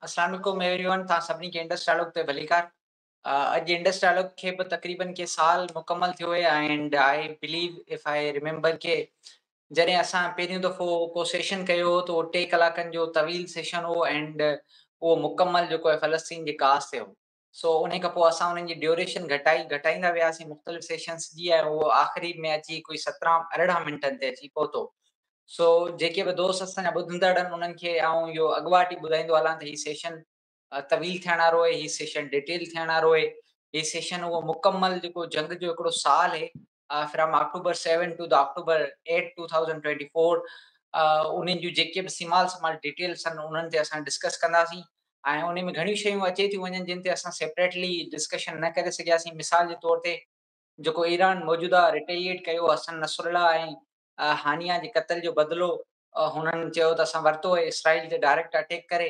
السلام عليڪم every one, توهان سڀني کي انڊس ڊائلاگ تي ڀليڪار. اڄ انڊس ڊائلاگ کي به تقريبن ڪي سال مڪمل ٿيو آهي and I believe if I remember ڪي جڏهن اسان پهريون دفعو ڪو سيشن ڪيو هو ته اهو 3 ڪلاڪن جو طويل سيشن هو اينڊ اهو مڪمل جيڪو آهي فلسطين جي ڪاز تي هو. سو انهي کان پوء اسان انهن جي ڊيوريشن گهٽائي گهٽائيندا وياسين مختلف سيشنس جي ۽ اهو آخري ۾ اچي ڪوئي 17 18 منٽن تي اچي پهتو. سو جيڪي به دوست اسان جا ٻڌندڙ آهن انهن کي آئون اهو اڳواٽ ئي ٻڌائيندو هلان ته هي سيشن طويل ٿيڻ وارو آهي، هي سيشن ڊيٽيل ٿيڻ وارو آهي، هي سيشن اهو مڪمل جيڪو جنگ جو هڪڙو سال آهي from October 7 to the October 8 2024 انهن جون جيڪي به سمال سمال ڊيٽيلس آهن انهن تي اسان ڊسڪس ڪنداسين ۽ انهي ۾ گهڻيون شيون اچي ٿيون وڃن جن تي اسان سيپريٽلي ڊسڪشن نه ڪري سگهياسين. مثال جي طور تي جيڪو ايران موجوده ريٽيليئيٽ ڪيو حسن نصرالله ۽ هانيا جي قتل جو بدلو هنن چيو ته اسان ورتو آهي اسرائيل تي ڊائريڪٽ اٽيڪ ڪري،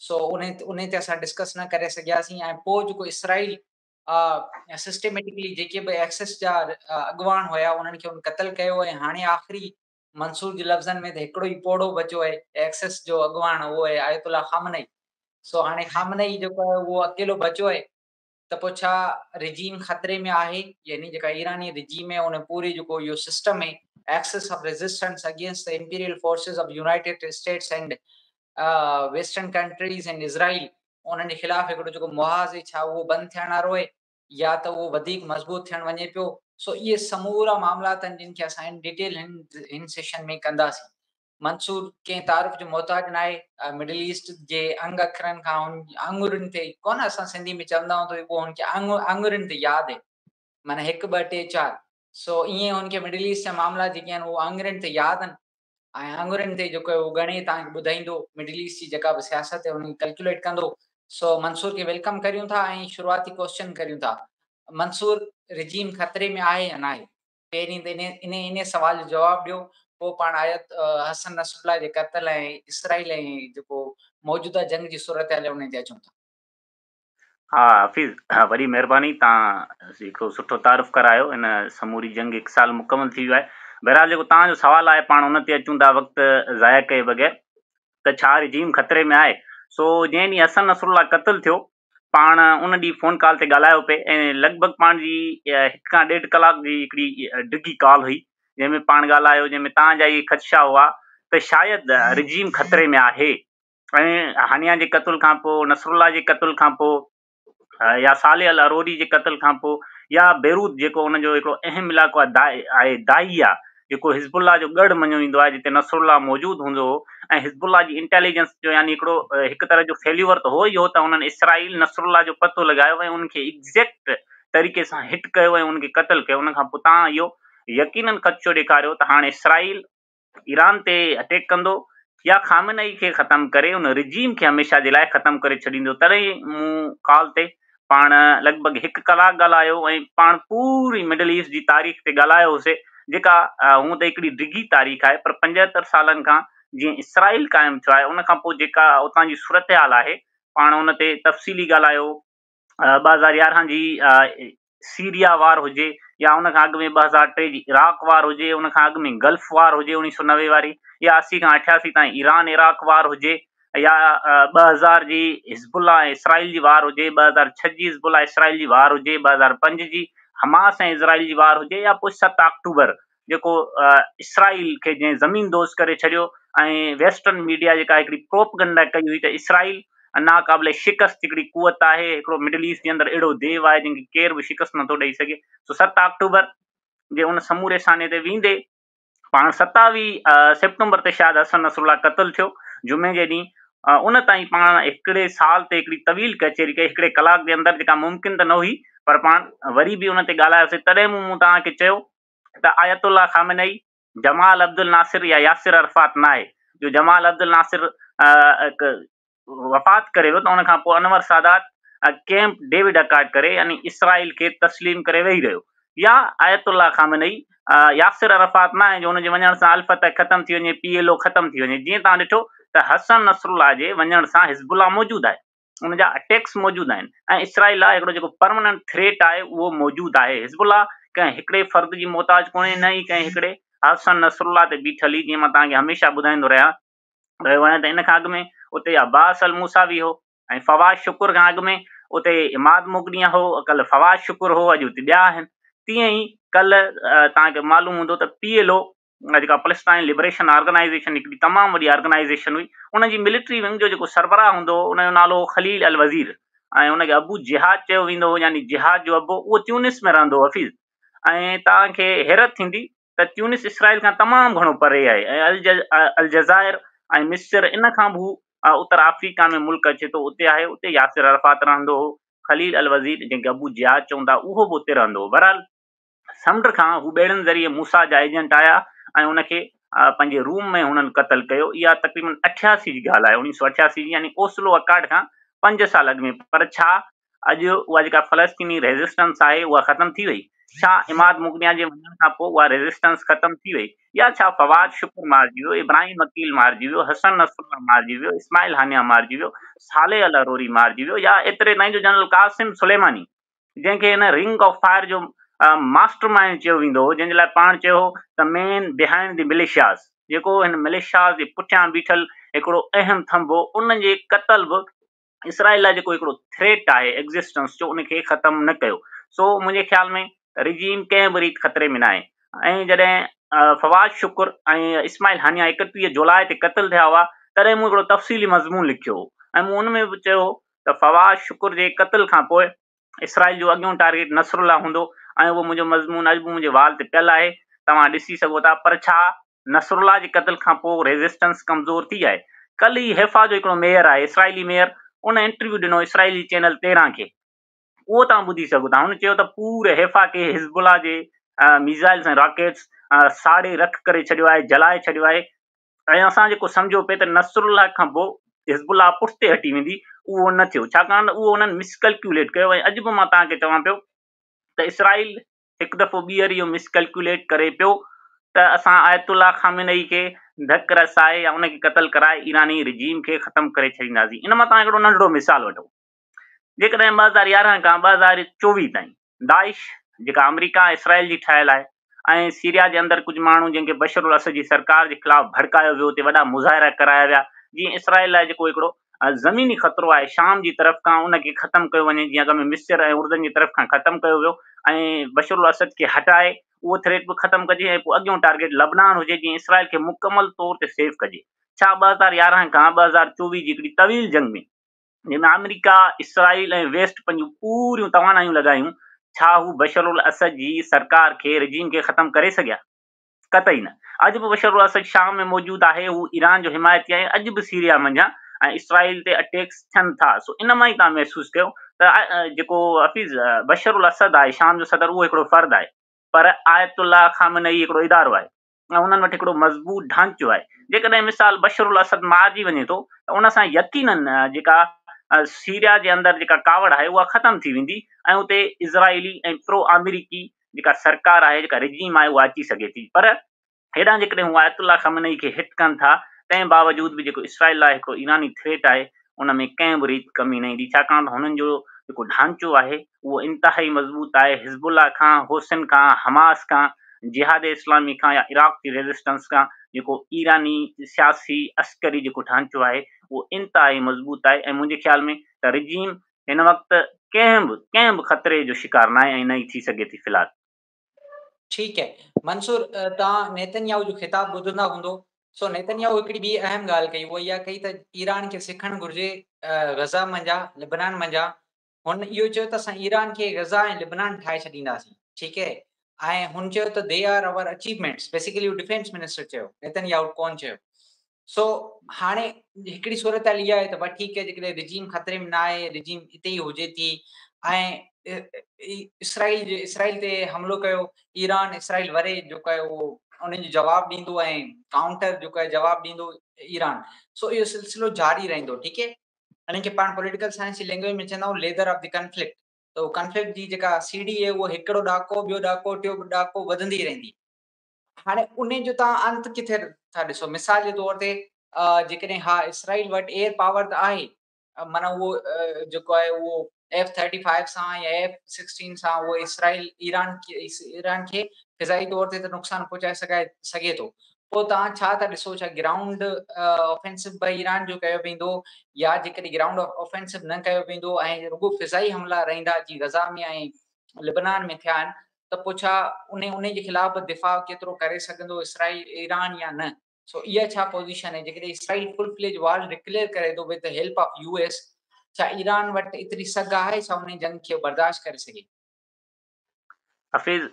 سو انهي تي اسان ڊسڪس نه ڪري سگهياسين. ۽ پوء جيڪو اسرائيل سسٽميٽڪلي جيڪي به ايڪسس جا اڳواڻ هيا انهن کي ان قتل ڪيو ۽ هاڻي آخري منصور جي لفظن ۾ ته هڪڙو ئي پوڙهو بچيو آهي ايڪسس جو اڳواڻ، اهو آهي آيت الله خامنئي. سو هاڻي خامنئي جيڪو آهي اهو اڪيلو بچيو آهي ته پوء ڇا رجيم خطري ۾ آهي؟ يعني جيڪا ايراني رجيم آهي ان پوري جيڪو اهو سسٽم آهي axis of resistance against the imperial forces of United States and western countries and Israel انهن جي خلاف هڪڙو جيڪو محاذ آهي ڇا اهو بند ٿيڻ وارو آهي يا ته اهو وڌيڪ مضبوط ٿيڻ وڃي پيو؟ سو اهي سمورا معاملات آهن جن کي اسان ان ڊيٽيل هن سيشن ۾ ڪنداسين. منصور ڪنهن تعارف جو محتاج ناهي، مڊل ايسٽ جي انگ اکرن کان هن آڱرين تي ڪونه اسان سنڌي ۾ چوندا آهيون ته اهو هن کي آڱرين تي ياد آهي معنيٰ 1 2 3 4 سو ائين هن کي مڊل ايسٽ جا معاملا جيڪي آهن اهو آڱرين تي ياد آهن ۽ آڱرين تي جيڪو اهو ڳڻي توهان کي ٻڌائيندو مڊل ايسٽ جي جيڪا به سياست آهي ان کي ڪلڪيوليٽ ڪندو. سو منصور کي welcome ڪريون ٿا ۽ شروعاتي ڪوسچن ڪريون ٿا، منصور رجيم خطري ۾ آهي يا ناهي؟ پهرين ته انهي انهي سوال جو جواب ڏيو، پوء پاڻ آيت حسن نصرالله جي قتل ۽ اسرائيل ۽ جيڪو موجوده جنگ جي صورتحال آهي انهي تي اچون ٿا. ها حفيظ وڏي مهرباني تان هڪڙو سٺو تعارف ڪرايو ان سموري جنگ هڪ سال مڪمل ٿي ويو آهي بهرحال جيڪو تان جو سوال آهي پاڻ ان تي اچون ٿا وقت ضايع ڪئي بغير ته ڇا رجيم خطري ۾ آهي سو جنهن ڏينهن حسن نصرالله قتل ٿيو پاڻ ان ڏينهن فون ڪال تي ڳالهايو پئي ۽ لڳ ڀڳ پاڻ جي هڪ کان ڏيڍ ڪلاڪ جي هڪڙي ڊگهي ڪال هئي جنهن ۾ پاڻ ڳالهايو جنهن ۾ تان جا اهي خدشا هئا ته شايد رجيم خطري ۾ آهي ۽ هانيا جي قتل کان پوء نصرالله جي قتل کان پوء يا صالح العروري جي قتل کان پوء يا بيروت جيڪو ان جو هڪڙو اهم علائقو آهي داعيه جيڪو حزب الله جو ڳڙهه مڃيو ويندو آهي جتي نصر الله موجود هوندو هو ۽ حزب الله جي انٽيليجنس جو يعني هڪڙو هڪ طرح جو فيليور ته هو ئي هو ته انهن اسرائيل نصر الله جو پتو لڳايو ۽ ان کي ايگزيڪٽ طريقي سان هٽ ڪيو ۽ ان کي قتل ڪيو ان کان پوء تان اهو يقينن خدشو ڏيکاريو ته هاڻي اسرائيل ايران تي اٽيڪ ڪندو يا خامنه اي کي ختم ڪري ان رجيم کي هميشه جي لاء ختم ڪري ڇڏيندو. تڏهن مون ڪال تي پاڻ لڳ ڀڳ هڪ ڪلاڪ ڳالهايو ۽ پاڻ پوري مڊل ايسٽ جي تاريخ تي ڳالهايو هوسي جيڪا هونء ته هڪڙي ڊگهي تاريخ آهي پر 75 سالن کان جيئن اسرائيل قائم ٿيو آهي ان کان پوء جيڪا اتان جي صورتحال آهي پاڻ ان تي تفصيلي ڳالهايو. 2011 جي سيريا وار هجي يا ان کان اڳ ۾ 2003 جي عراق وار هجي، ان کان اڳ ۾ گلف وار هجي 1990 واري يا 80 کان 88 تائين ايران عراق وار هجي يا 2000 جي حزب الله ۽ اسرائيل جي وار هجي، 2006 جي حزب الله اسرائيل جي وار هجي، 2005 جي حماس ۽ اسرائيل جي وار هجي يا پوء 7 آڪٽوبر جيڪو اسرائيل کي جنهن زمين دوز ڪري ڇڏيو ۽ ويسٽرن ميڊيا جيڪا هڪڙي پروپگنڊا ڪئي هئي ته اسرائيل ناقابل شڪست هڪڙي قوت آهي، هڪڙو مڊل ايسٽ جي اندر اهڙو ديو آهي جنهن کي ڪير به شڪست نٿو ڏئي سگهي. سو 7 آڪٽوبر جي ان سموري سانحي تي ويندي پاڻ 27 سيپٽمبر تي شايد حسن نصرالله قتل ٿيو جمعي جي ڏينهن ان تائين پاڻ هڪڙي سال تي هڪڙي طويل ڪچهري ڪئي هڪڙي ڪلاڪ جي اندر جيڪا ممڪن ته نه هئي پر پاڻ وري به ان تي ڳالهايوسي تڏهن مون توهان کي چيو ته آيت الله خامنه اي جمال عبدالناصر يا ياسر عرفات ناهي جو جمال عبدالناصر وفات ڪري ويو ته ان کان پوء Anwar Sadat Camp David Accord ڪري يعني اسرائيل کي تسليم ڪري ويهي رهيو يا آيت الله خامنه اي ياسر عرفات ناهي جو ان جي وڃڻ سان الفتح ختم ٿي وڃي پي ايل او ختم ٿي وڃي جيئن توهان ڏٺو ته حسن نصرالله جي وڃڻ سان حزب الله موجود آهي. ان جا اٽيڪس موجود آهن ۽ اسرائيل لاء هڪڙو جيڪو پرماننٽ ٿريٽ آهي اهو موجود آهي. حزب الله ڪنهن هڪڙي فرد جي محتاج ڪونهي نه ئي ڪنهن هڪڙي حسن نصرالله تي بيٺل هي جيئن مان توهان کي هميشه ٻڌائيندو رهيو آهيان ته ان کان اڳ ۾ اتي عباس الموسوي هو ۽ فواز شڪر کان اڳ ۾ اتي عماد مغنيه هو، ڪلهه فواز شڪر هو، اڄ اتي ٻيا آهن. تيئن ئي ڪلهه توهان کي معلوم هوندو ته پي ايل او جيڪا پلسٽائن لبريشن آرگنائيزيشن هڪڙي تمام وڏي آرگنائيزيشن هئي، ان جي ملٽري ونگ جو جيڪو سربراهه هوندو هو ان جو نالو هو خليل الوزير ۽ ان کي ابو جهاد چيو ويندو هو يعني جهاد جو ابو، اهو تيونس ۾ رهندو هو حفيظ. ۽ توهان کي حيرت ٿيندي ته تيونس اسرائيل کان تمام گهڻو پري آهي ۽ الجزائر ۽ مصر ان کان به هو اتر آفريڪا ۾ ملڪ اچي ٿو اتي آهي، اتي ياسر عرفات رهندو هو، خليل الوزير جنهن کي ابو جهاد چون ٿا اهو به اتي رهندو هو. بهرحال سمنڊ کان هو ٻيڙن ذريعي موسيٰ جا ايجنٽ آيا ۽ ان کي پنهنجي روم ۾ هنن قتل ڪيو. اها تقريبن 88 جي ڳالهه آهي، 1988 جي، يعني اوسلو اڪارڊ کان 5 سال اڳ ۾. پر ڇا اڄ اها جيڪا فلسطيني ريزسٽنس آهي اها ختم ٿي وئي؟ ڇا عماد مغنيه جي وڃڻ کان پوء اها ريزسٽنس ختم ٿي وئي؟ يا ڇا فواد شڪر مارجي ويو، ابراهيم عقيل مارجي ويو، حسن نصرالله مارجي ويو، اسماعيل هانيه مارجي ويو، صالح العروري مارجي ويو، يا ايتري تائين جو جنرل قاسم سليماني جنهن کي هن رنگ آف فائر جو ماسٽر مائنڊ چيو ويندو هو، جنهن جي لاء پاڻ چيو هو ته مين بيهائنڊ the militias, جيڪو هن مليشياز جي پٺيان بيٺل هڪڙو اهم ٿنڀ هو، ان جي قتل به اسرائيل لاء جيڪو هڪڙو ٿريٽ آهي ايگزسٽنس جو، ان کي ختم نه ڪيو. سو منهنجي خيال ۾ رجيم ڪنهن به ريت خطري ۾ ناهي. ۽ جڏهن فواد شڪر ۽ اسماعيل هانيه 31 جولاء تي قتل ٿيا هئا، تڏهن مون هڪڙو تفصيلي مضمون لکيو هو ۽ مون ان ۾ به چيو هو ته فواز شڪر جي قتل کان پوء اسرائيل جو اڳيون ٽارگيٽ نصرالله هوندو ۽ اهو منهنجو مضمون اڄ به منهنجي وال تي پيل آهي، توهان ڏسي سگهو ٿا. پر ڇا نصرالله جي قتل کان پوء ريزسٽنس ڪمزور ٿي آهي؟ ڪلهه ئي حيفا جو هڪڙو ميئر آهي، اسرائيلي ميئر، ان انٽرويو ڏنو اسرائيلي چينل 13 کي، اهو توهان ٻڌي سگهو ٿا. هن چيو ته پوري حيفا کي حزب الله جي ميزائلز ۽ راڪيٽس ساڙي رک ڪري ڇڏيو آهي، جلائي ڇڏيو آهي. ۽ اسان جيڪو سمجهيو پئي ته نصرالله کان پوء حزب الله پٺتي هٽي ويندي، اهو نه ٿيو، ڇاڪاڻ ته اهو انهن مس ڪلڪيوليٽ ڪيو. ۽ اڄ به مان توهان کي چوان پيو ته اسرائيل هڪ دفعو ٻيهر اهو مس ڪلڪيوليٽ ڪري پيو ته اسان آيت الله خامنه اي کي ڌڪ رسائي يا ان کي قتل ڪرائي ايراني رجيم کي ختم ڪري ڇڏينداسين. ان مان توهان هڪڙو ننڍڙو مثال وٺو. جيڪڏهن 2011 کان 2024 تائين داعش جيڪا آمريڪا ۽ اسرائيل جي ٺاهيل آهي ۽ سيريا جي اندر ڪجهه ماڻهو جن کي بشر الاسد جي سرڪار جي خلاف ڀڙڪايو ويو، اتي وڏا مظاهرا ڪرايا ويا جيئن اسرائيل لاء جيڪو هڪڙو زميني خطرو آهي شام جي طرف کان ان کي ختم ڪيو وڃي، جيئن اڳ ۾ مصر ۽ اردن جي طرف کان ختم ڪيو ويو ۽ بشر الاسد کي هٽائي اهو ٿريٽ به ختم ڪجي ۽ پوء اڳيون ٽارگيٽ لبنان هجي جيئن اسرائيل کي مڪمل طور تي سيف ڪجي. ڇا 2011 کان 2024 جي هڪڙي طويل جنگ ۾ جنهن ۾ آمريڪا، اسرائيل ۽ ويسٽ پنهنجون پوريون توانايون لڳايون، ڇا هو بشر الاسد جي سرڪار کي، رجيم کي ختم ڪري سگهيا؟ قطعي نه. اڄ به بشر الاسد شام ۾ موجود آهي، هو ايران جو حمايتي آهي ۽ اڄ به سيريا منجهان ۽ اسرائيل تي اٽيڪس ٿين ٿا. سو ان مان ئي توهان محسوس ڪيو ته جيڪو حفيظ بشر الاسد آهي شام جو صدر، اهو هڪڙو فرد آهي، پر آيت الله خامنه اي هڪڙو ادارو آهي. ۽ انهن وٽ هڪڙو مضبوط ڍانچو آهي. جيڪڏهن مثال بشر الاسد مارجي وڃي ٿو ته ان سان يقينن جيڪا سيريا جي اندر جيڪا ڪاوڙ آهي اها ختم ٿي ويندي ۽ اتي اسرائيلي ۽ پرو آمريڪي جيڪا سرڪار آهي جيڪا رجيم آهي اها اچي سگهي ٿي. پر هيڏانهن جيڪڏهن هو آيت الله خامنه اي کي هٽ ڪن ٿا تنهن باوجود به جيڪو اسرائيل لاء هڪڙو ايراني ٿريٽ آهي ان ۾ ڪنهن به ريت ڪمي نه ايندي، ڇاڪاڻ ته هنن جو جيڪو ڍانچو آهي اهو انتهائي مضبوط آهي، حزب الله کان، حوثين کان، حماس کان، جهاد اسلامي کان يا عراق جي ريزسٽنس کان جيڪو ايراني سياسي عسڪري جيڪو ڍانچو آهي اهو انتهائي مضبوط آهي ۽ منهنجي خيال ۾ ته رجيم هن وقت ڪنهن به خطري جو شڪار ناهي ۽ نه ئي ٿي سگهي ٿي في الحال. ٺيڪ اهي منصور، توهان نيتن ياهو جو خطاب ٻڌندا هوندو. سو نيتن ياهو هڪڙي ٻي اهم ڳالهه ڪئي، اها اها ڪئي ته ايران کي سکڻ گهرجي غزه منجهان، لبنان منجهان. هن اهو چيو ته اسان ايران کي غزه ۽ لبنان ٺاهي ڇڏينداسين. ٺيڪ اهي ۽ هن چيو ته they are our achievements, basically هو ڊفينس منسٽر چيو، نيتن ياهو ڪون چيو. سو هاڻي هڪڙي صورتحال اها آهي ته بس ٺيڪ آهي جيڪڏهن رجيم خطري ۾ نه آهي، رجيم اتي ئي هجي ٿي ۽ اسرائيل جي اسرائيل تي حملو ڪيو، ايران اسرائيل وري جيڪو آهي اهو انهن جو جواب ڏيندو ۽ ڪائونٽر جيڪو آهي جواب ڏيندو ايران. سو اهو سلسلو جاري رهندو. ٺيڪ آهي، انهن کي پاڻ پوليٽيڪل سائنس جي لينگويج ۾ چوندا آهيون ليدر آف the conflict. ته ڪنفلڪٽ جي جيڪا سيڙهي آهي اهو هڪڙو ڏاڪو، ٻيو ڏاڪو، ٽيون ڏاڪو وڌندي رهندي. هاڻي انهي جو توهان انت ڪٿي ٿا ڏسو؟ مثال جي طور تي جيڪڏهن ها اسرائيل وٽ ايئر پاور ته آهي، معنيٰ اهو جيڪو آهي اهو ايف 35 سان يا ايف 16 سان اهو اسرائيل ايران ايران کي فضائي طور تي ته نقصان پهچائي سگهي سگهي ٿو، پوء توهان ڇا ٿا ڏسو، ڇا گرائونڊ آفينسو به ايران جو ڪيو ويندو يا جيڪڏهن گرائونڊ آفينسو نه ڪيو ويندو ۽ رڳو فضائي حملا رهندا جي غزه ۾ ۽ لبنان ۾ ٿيا آهن ته پوء ڇا ان جي خلاف به دفاع ڪيترو ڪري سگهندو اسرائيل ايران يا نه؟ سو اها ڇا پوزيشن آهي جيڪڏهن اسرائيل فل فليج وار ڊڪليئر ڪري ٿو with the help of U S, ڇا ايران وٽ ايتري سگهه آهي ڇا ان جنگ کي برداشت ڪري سگهي؟ حفيظ،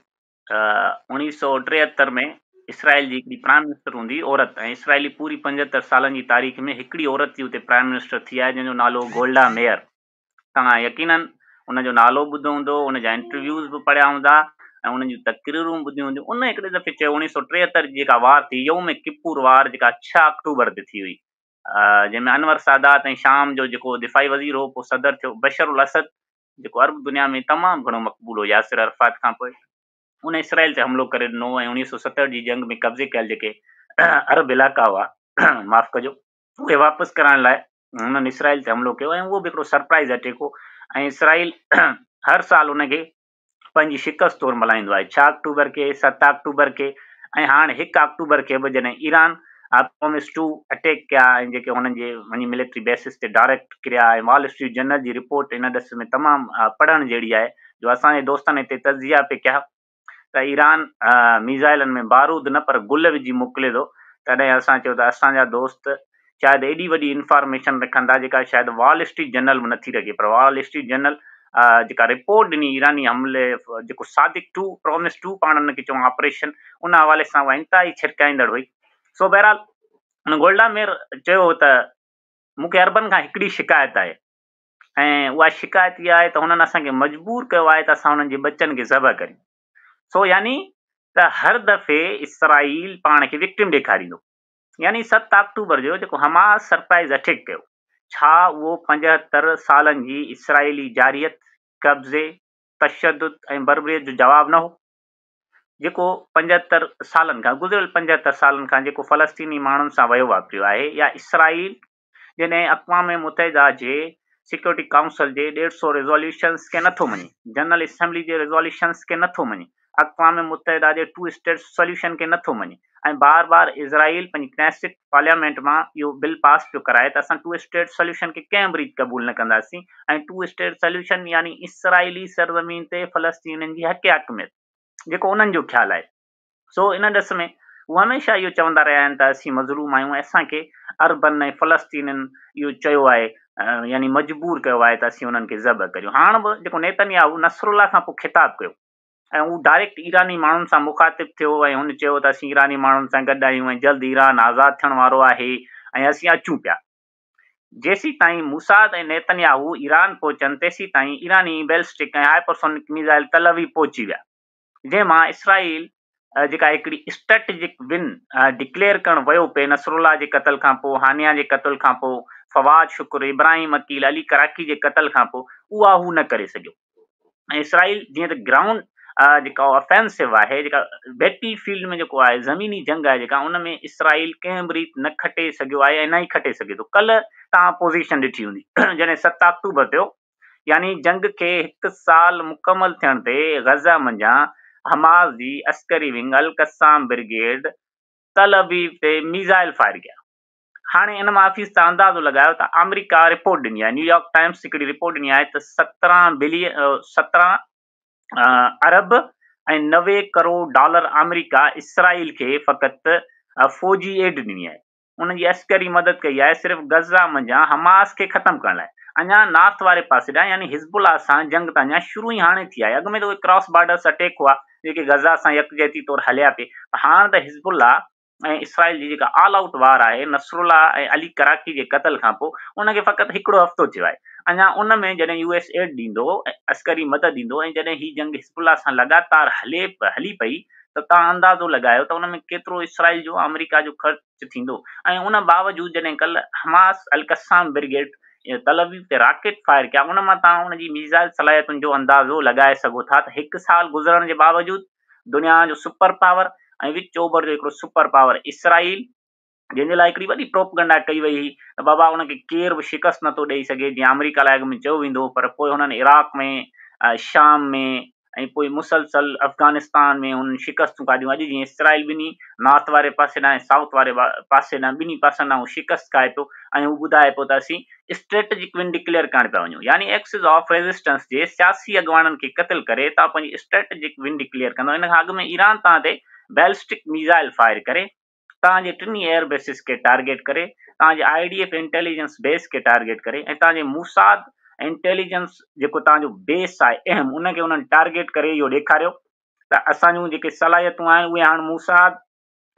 1973 ۾ اسرائيل جي هڪڙي پرائم منسٽر هوندي هئي عورت ۽ اسرائيلي پوري 75 سالن جي تاريخ ۾ هڪڙي عورت ئي اتي پرائم منسٽر ٿي آهي جنهن جو نالو هو گولڊا ميئر. توهان يقينن ان جو نالو ٻڌو هوندو، ان جا انٽرويوز به پڙهيا هوندا ۽ ان جون تقريرون به ٻڌيون هونديون. ان هڪڙي دفعي چيو 1973 جي جيڪا وار ٿي يوم ڪپور وار جيڪا 6 آڪٽوبر تي ٿي هئي جنهن ۾ انور سادات ۽ شام جو جيڪو دفاعي وزير هو پوء صدر ٿيو بشر الاسد جيڪو عرب دنيا ۾ تمام گهڻو مقبول هو ياسر عرفات کان پوء ان اسرائيل تي حملو ڪري ڏنو ۽ 1967 جي جنگ ۾ قبضي ڪيل جيڪي عرب علائقا هئا معاف ڪجو اهي واپس ڪرائڻ لاء هنن اسرائيل تي حملو ڪيو ۽ اهو به هڪڙو سرپرائز اٽيڪ هو ۽ اسرائيل هر سال ان کي پنهنجي شڪست طور ملهائيندو آهي 6 آڪٽوبر کي، 7 آڪٽوبر کي ۽ هاڻ 1 آڪٽوبر کي به جڏهن ايران پرومس ٽو اٽيڪ ڪيا ۽ جيڪي هنن جي وڃي ملٽري بيسز تي ڊائريڪٽ ڪريا ۽ وال اسٽريٽ جنرل جي رپورٽ ان ڏس ۾ تمام پڙهڻ جهڙي آهي جو اسان جي دوستن هتي تجزيا پئي ڪيا ته ايران ميزائلن ۾ بارود نه پر گل وجهي موڪلي ٿو تڏهن اسان چيو ته اسان جا دوست شايد ايڏي وڏي انفارميشن رکندا جيڪا شايد وال اسٽريٽ جنرل به نٿي رکي پر وال اسٽريٽ جنرل جيڪا رپورٽ ڏني ايراني حملي جيڪو صادق ٽو پرومس ٽو پاڻ ان کي چئون آپريشن ان حوالي سان اها انتهائي ڇرڪائيندڙ هئي. سو بهرحال ان گولڊا ميئر چيو ته مون کي عربن کان هڪڙي شڪايت آهي ۽ اها شڪايت اها آهي ته هنن اسان کي مجبور ڪيو آهي ته اسان هنن جي ٻچن کي ذبح ڪريون. سو يعني ته هر دفعي اسرائيل پاڻ کي وڪٽم ڏيکاريندو. يعني 7 آڪٽوبر جو جيڪو حماس سرپرائز اٽيڪ ڪيو، ڇا اهو 75 سالن جي اسرائيلي جارحيت، قبضي، تشدد ۽ بربريت جو جواب نه هو؟ جيڪو 75 سالن کان، گذريل 75 سالن کان جيڪو فلسطيني ماڻهن سان وهيو واپريو آهي يا اسرائيل جڏهن اقوام متحده جي سيڪيورٽي ڪائونسل جي 150 ريزوليوشنز کي نٿو مڃي، جنرل اسيمبلي جي ريزوليوشنز کي نٿو مڃي، اقوام متحده جي ٽو اسٽيٽس سوليوشن کي نٿو مڃي ۽ بار بار اسرائيل پنهنجي ڪنيسٽ پارليامينٽ مان اهو بل پاس پيو ڪرائي ته اسان ٽو اسٽيٽ سوليوشن کي ڪنهن به ريت قبول نه ڪنداسين ۽ ٽو اسٽيٽ سوليوشن يعني اسرائيلي سرزمين تي فلسطينين جي حق حاڪميت جيڪو انهن جو خيال آهي. سو ان ڏس ۾ هو هميشه اهو چوندا رهيا آهن ته اسين مظلوم آهيون ۽ اسان کي عربن ۽ فلسطينين اهو چيو آهي يعني مجبور ڪيو آهي ته اسين انهن کي ذبح ڪريون. هاڻ به جيڪو نيتن ياهو نصرالله کان پوء خطاب ڪيو ۽ هو ڊائريڪٽ ايراني ماڻهن سان مخاطب ٿيو ۽ هن چيو ته اسين ايراني ماڻهن سان گڏ آهيون ۽ جلد ايران آزاد ٿيڻ وارو آهي ۽ اسين اچون پيا. جيسيتائين موساد ۽ نيتن ياهو ايران پهچن تيسيتائين ايراني بيلسٽڪ ۽ هائپرسونڪ ميزائل تل ابيب پهچي ويا. جنهن مان اسرائيل جيڪا هڪڙي اسٽريٽجڪ ون ڊڪليئر ڪرڻ ويو پئي نصرالله جي قتل کان پوء، هانيا جي قتل کان پوء، فواد شڪر، ابراهيم عقيل، علي ڪراڪي جي قتل کان پوء اها هو نه ڪري سگهيو ۽ اسرائيل جيئن ته گرائونڊ جيڪا آفينسو آهي جيڪا بيٽل فيلڊ ۾ جيڪو آهي زميني جنگ آهي جيڪا ان ۾ اسرائيل ڪنهن به ريت نه کٽي سگهيو آهي ۽ نه ئي کٽي سگهي ٿو. ڪلهه توهان پوزيشن ڏٺي هوندي جڏهن 7 آڪٽوبر ٿيو يعني جنگ کي هڪ سال مڪمل ٿيڻ تي غزه منجهان حماس جي عسڪري ونگ القسام برگيڊ تل ابيب تي ميزائل فائر ڪيا. هاڻي ان مان حفيظ تان اندازو لڳايو ته آمريڪا رپورٽ ڏني آهي، نيويارڪ ٽائمز هڪڙي رپورٽ ڏني آهي ته 17 بلين 17 ارب ۽ 90 ڪروڙ ڊالر آمريڪا اسرائيل کي فقط فوجي ايڊ ڏني آهي. ان جي عسڪري مدد ڪئي آهي صرف غزه منجهان حماس کي ختم ڪرڻ لاء. اڃا نارٿ واري پاسي ڏانهن يعني حزب الله سان جنگ ته اڃا شروع ئي هاڻي ٿي آهي. اڳ ۾ ته اهي ڪراس بارڊرس اٽيڪ هئا جيڪي غزه سان يڪجهتي طور هليا پئي پر هاڻ ته حزب الله ۽ اسرائيل جي جيڪا آل آئوٽ وار آهي نصرالله ۽ علي ڪراڪي جي قتل کان پوء ان کي فقط هڪڙو هفتو ٿيو آهي. اڃا ان ۾ جڏهن يو ايس ايڊ ڏيندو ۽ عسڪري مدد ڏيندو ۽ جڏهن هي جنگ حزب الله سان لڳاتار هلي هلي پئي ته توهان اندازو لڳايو ته ان ۾ ڪيترو اسرائيل جو آمريڪا جو خرچ ٿيندو ۽ ان باوجود جڏهن ڪلهه حماس القسام برگيڊ تل ابيب تي راڪيٽ فائر ڪيا ان مان توهان ان جي ميزائل صلاحيتن جو اندازو لڳائي سگهو ٿا ته هڪ سال گذرڻ جي باوجود دنيا جو سپر پاور ۽ وچ اوڀر جو هڪڙو سپر پاور اسرائيل جنهن جي لاء هڪڙي وڏي پروپگنڊا ڪئي وئي هئي ته بابا ان کي ڪير به شڪست نٿو ڏئي سگهي جيئن آمريڪا لاء اڳ ۾ چيو ويندو هو پر پوء هنن عراق ۾ شام ۾ ۽ پوء مسلسل افغانستان ۾ هنن شڪستون کاڌيون. اڄ جيئن اسرائيل ٻنهي نارٿ واري پاسي ڏانهن ۽ سائوٿ واري پاسي ڏانهن ٻنهي پاسن ڏانهن هو شڪست کائي پيو ۽ هو ٻڌائي پيو ته اسين اسٽريٽجڪ ون ڊڪليئر ڪرڻ پيا وڃون يعني ايڪسز آف ريزسٽنس جي سياسي اڳواڻن کي قتل ڪري توهان پنهنجي اسٽريٽجڪ ون ڊڪليئر ڪندؤ. ان کان اڳ ۾ ايران توهان تي بيلسٽڪ ميزائل فائر ڪري توهان جي ٽنهي ايئر بيسز کي ٽارگيٽ ڪري، توهان جي I D F intelligence base کي ٽارگيٽ ڪري ۽ توهان جي موساد انٽيليجنس جيڪو توهان جو بيس آهي اهم ان کي انهن ٽارگيٽ ڪري اهو ڏيکاريو ته اسان جون جيڪي صلاحيتون آهن اهي هاڻ موساد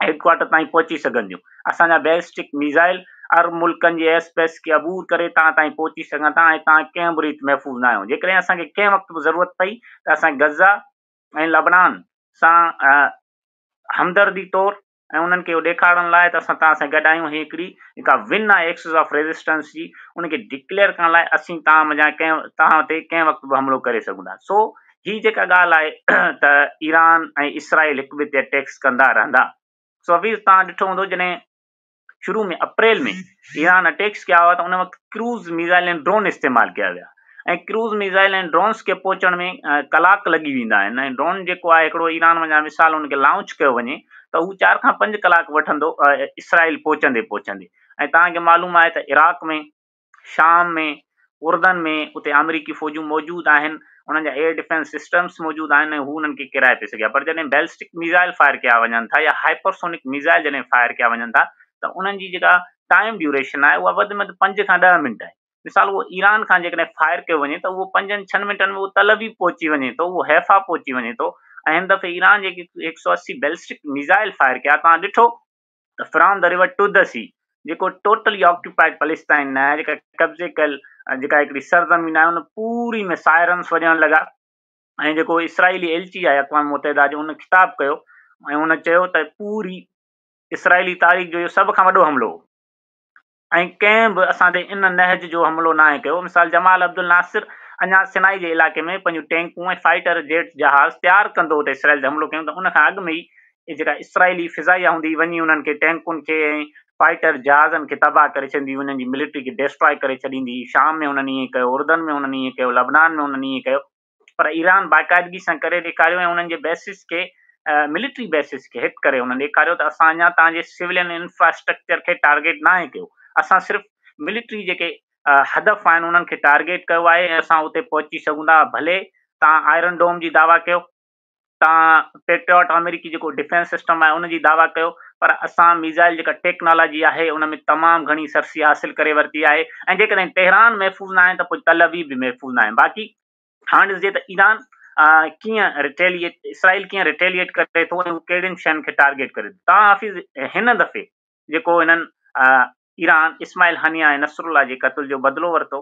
هيڊ ڪوارٽر تائين پهچي سگهن ٿيون. اسان جا بيلسٽڪ ميزائل عرب ملڪن جي ايس پيس کي عبور ڪري توهان تائين پهچي سگهن ٿا ۽ توهان ڪنهن به ريت محفوظ نه آهيو. جيڪڏهن اسان کي ڪنهن وقت به ضرورت پئي ته اسان غزه ۽ لبنان سان همدردي طور ۽ انهن کي اهو ڏيکارڻ لاء ته اسان توهان سان گڏ آهيون هي هڪڙي جيڪا ون آهي ايڪسز آف ريزسٽنس جي ان کي ڊڪليئر ڪرڻ لاء اسين توهان منجهان ڪنهن توهان تي ڪنهن وقت به حملو ڪري سگهون ٿا. سو هي جيڪا ڳالهه آهي ته ايران ۽ اسرائيل هڪ ٻئي تي اٽيڪس ڪندا رهندا. سو حفيظ توهان ڏٺو هوندو جڏهن شروع ۾ اپريل ۾ ايران اٽيڪس ڪيا هئا ته ان وقت ڪروز ميزائل ۽ ڊرون استعمال ڪيا ويا ۽ ڪروز ميزائل ۽ ڊرونس کي پهچڻ ۾ ڪلاڪ لڳي ويندا آهن ۽ ڊرون جيڪو آهي هڪڙو ايران وڃان مثال ان کي لانچ ڪيو وڃي ته هو 4 کان 5 ڪلاڪ وٺندو اسرائيل پهچندي پهچندي ۽ توهان کي معلوم آهي ته عراق ۾ شام ۾، اردن ۾ اتي آمريڪي فوجون موجود آهن، انهن جا ايئر ڊفينس سسٽمز موجود آهن ۽ هو انهن کي ڪيرائي پئي سگهيا پر جڏهن بيلسٽڪ ميزائل فائر ڪيا وڃن ٿا يا هائپرسونڪ ميزائل جڏهن فائر ڪيا وڃن ٿا ته انهن جي جيڪا ٽائيم ڊيوريشن آهي اها وڌ ۾ وڌ 5 کان 10 منٽ آهي. مثال اهو ايران کان جيڪڏهن فائر ڪيو وڃي ته اهو پنجن ڇهن منٽن ۾ اهو تل ابيب پهچي وڃي ٿو، اهو حيفا پهچي وڃي ٿو ۽ هن دفعي ايران جيڪي 180 بيلسٽڪ ميزائل فائر ڪيا توهان ڏٺو ته from the river to the sea جيڪو ٽوٽلي آڪيوپائيڊ پلستائن آهي جيڪا قبضي ڪيل جيڪا هڪڙي سرزمين آهي ان پوري ۾ سائرنس وڄڻ لڳا ۽ جيڪو اسرائيلي ايلچي آهي اقوام متحده جو ان خطاب ڪيو ۽ ان چيو ته پوري اسرائيلي تاريخ جو اهو سڀ کان وڏو حملو هو ۽ ڪنهن به اسان تي ان نهج جو حملو ناهي ڪيو. مثال جمال عبدالناصر اڃا سنائي جي علائقي ۾ پنهنجون ٽينڪون ۽ فائٽر جيٽ جهاز تيار ڪندو هو ته اسرائيل تي حملو ڪيون ته ان کان اڳ ۾ ئي جيڪا اسرائيلي فضائيه هوندي هئي وڃي انهن کي ٽينڪن کي ۽ فائٽر جهازن کي تباهه ڪري ڇڏيندي هئي انهن جي ملٽري کي ڊيسٽرائي ڪري ڇڏيندي هئي. شام ۾ انهن ائين ڪيو، اردن ۾ انهن ائين ڪيو، لبنان ۾ انهن ائين ڪيو. پر ايران باقاعدگي سان ڪري ڏيکاريو ۽ انهن جي بيسز کي ملٽري بيسز کي هٽ ڪري انهن ڏيکاريو ته اسان اڃا توهان جي سولين انفراسٽرڪچر کي ٽارگيٽ ناهي ڪيو اسان صرف ملٽري جيڪي هدف آهن انهن کي ٽارگيٽ ڪيو آهي ۽ اسان اتي پهچي سگهون ٿا ڀلي توهان آئرن ڊوم جي دعويٰ ڪيو توهان پيٽرياٽ آمريڪي جيڪو ڊفينس سسٽم آهي ان جي دعويٰ ڪيو پر اسان ميزائل جيڪا ٽيڪنالاجي آهي ان ۾ تمام گهڻي سرسي حاصل ڪري ورتي آهي ۽ جيڪڏهن تهران محفوظ ناهي ته پوء تل ابيب به محفوظ ناهي باقي هاڻ ڏسجي ته ايران ڪيئن ريٽيليئيٽ اسرائيل ڪيئن ريٽيليئيٽ ڪري ٿو ۽ هو ڪهڙين شين کي ٽارگيٽ ڪري ٿو توهان حافظ هن دفعي جيڪو هنن ايران اسماعيل هنيا ۽ نصرالله جي قتل جو بدلو ورتو